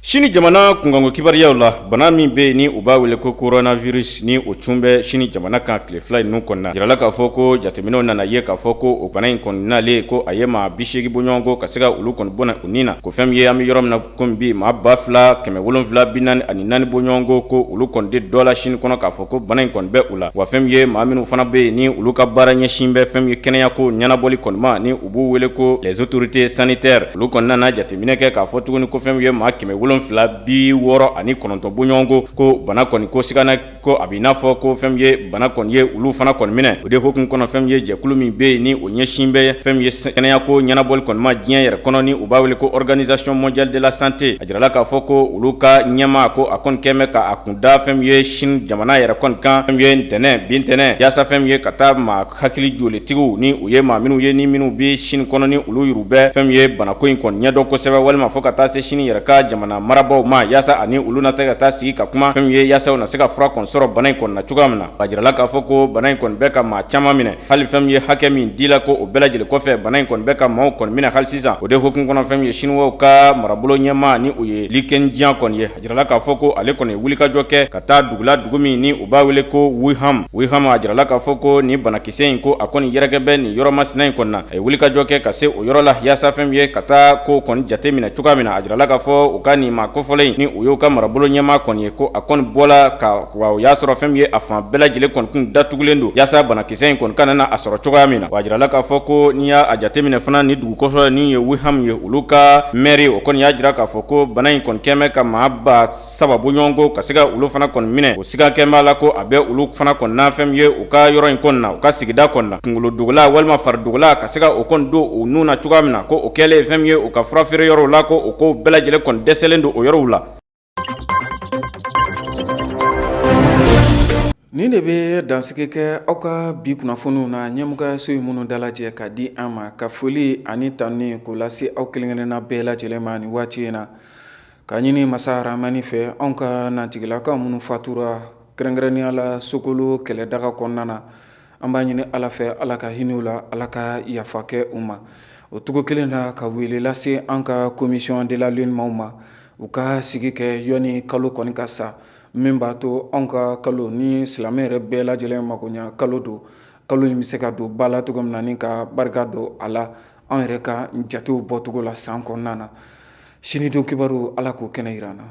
Speaker 2: Sini jamana kunkanko kibaruyaw la, bana min bɛ yen ni u b'a wele ko coronavirus, ni o cun bɛ Sini jamana kan tile fila ninnu kɔnɔna, jirala k'a fɔ ko jateminɛw nana ye k'a fɔ ko o bana in kɔni nalen, ko a ye maa 80 bɔɲɔgɔnko ka se ka olu kɔni bɔnɛ u ni na, ko fɛn min ye an bɛ yɔrɔ min na komi bi, maa 2744 bɔɲɔgɔnko, ko olu kɔni de dɔ la Sini kɔnɔ k'a fɔ ko bana in kɔni bɛ u la. Wa fɛn min ye maa minnu fana bɛ yen ni olu ka baara ɲɛsin bɛ fɛn min ye kɛnɛya ko ɲɛnabɔli kɔni ma, ni u b'u wele ko les autorités sanitaires, olu kɔni nana jateminɛ kɛ k'a fɔ tuguni ko fɛn min ye maa 769 bɔɲɔgɔnko, ko bana kɔni ko sigana, ko a b'i n'a fɔ ko fɛn min ye bana kɔni ye olu fana kɔni minɛ. O de hukumu kɔnɔ, fɛn min ye jɛkulu min bɛ yen ni o ɲɛsin bɛ fɛn min ye kɛnɛya ko ɲɛnabɔli kɔni ma diɲɛ yɛrɛ kɔnɔ, ni u b'a wele ko Organisation mondiale de la santé, a jirala k'a fɔ ko olu ka ɲɛmaa, ko a kɔni kɛn bɛ ka a kun da fɛn min ye Sini jamana yɛrɛ kɔni kan, fɛn min ye ntɛnɛn bi ntɛnɛn, yaasa fɛn min ye ka taa maa hakili jolitigiw ni u ye maa minnu ye ni minnu bɛ Sini kɔnɔ, ni olu yɛrɛ bɛ fɛn min ye banako in kɔni ɲɛdɔn kosɛbɛ, walima fo ka taa se Sini yɛrɛ ka jamana mara marabaaw ma yaasa ani olu na se ka taa sigi ka kuma fɛn ye yaasa u na se ka fura kɔni sɔrɔ bana in kɔni na cogoya min na. A jirala k'a fɔ ko bana in kɔni bɛ ka maa caman minɛ, hali fɛn min ye hakɛ min dila ko o bɛɛ lajɛlen kɔfɛ, bana in kɔni bɛ ka maaw kɔni minɛ hali sisan. O de hukumu kɔnɔ, fɛn min ye siniwaw ka marabolo ɲɛmaa ni o ye Li Keqiang kɔni ye, a jirala k'a fɔ ko ale kɔni ye wulikajɔ kɛ ka taa dugu la, dugu min ni u b'a wele ko Wuhan. Wuhan, a jirala k'a fɔ ko nin banakisɛ in ko a kɔni yɛrɛkɛ bɛ nin yɔrɔ masina in kɔni na. A ye wulikajɔ kɛ ka se o yɔrɔ la yaasa fɛn min ye ka taa ko kɔni jate minɛ cogoya min na. A jirala k'a fɔ u ka nin maa kofɔlen ni o y'u ka marabolo ɲɛmaa kɔni ye, ko a kɔni bɔla ka wa o y'a sɔrɔ fɛn min ye a fan bɛɛ lajɛlen kɔni kun datugulen don yaasa banakisɛ in kɔni kana na a sɔrɔ cogoya min na. Wa a jirala k'a fɔ ko n'i y'a jateminɛ fana, ni dugu kofɔlen ni ye Wuhan ye, olu ka mɛri o kɔni y'a jira k'a fɔ ko bana in kɔni kɛmɛ ka maa 3000 bɔɲɔgɔnko ka se ka olu fana kɔni minɛ. O siga kɛn b'a la ko a bɛ olu fana kɔni na fɛn min ye u ka yɔrɔ in kɔni na, u ka sigida kɔni na, kunkolodogola walima faridogola ka se ka o kɔni don u nun na cogoya min na, ko o kɛlen fɛn min ye u ka furafeere yɔrɔw la, ko o ko bɛɛ lajɛlen kɔni dɛsɛlen don o yɔrɔw la.
Speaker 1: Nin de bɛ dansigi kɛ aw ka bi kunnafoniw na, ɲɛmɔgɔyaso ye minnu dalajɛ ka di an ma. Ka foli ani tanuni k'o lase aw kelen-kelenna bɛɛ lajɛlen ma nin waati in na, ka ɲini masa Rahamani fɛ anw ka natigilakaw minnu fatura kɛrɛnkɛrɛnnenya la Sokolo kɛlɛdaga kɔnɔna na, an b'a ɲini Ala fɛ Ala ka hinɛ u la, Ala ka yafa kɛ u ma. O cogo kelen na, ka wele lase an ka commission de la lune maaw ma, u ka sigi kɛ yanni kalo kɔni ka sa, min b'a to anw ka kalo ni silamɛ yɛrɛ bɛɛ lajɛlen makoɲa kalo don, kalo in bɛ se ka don ba la cogo min na ni ka barika don a la anw yɛrɛ ka jatew bɔcogo la san kɔnɔna na. Sini don kibaru, Ala k'o kɛnɛ jira an na.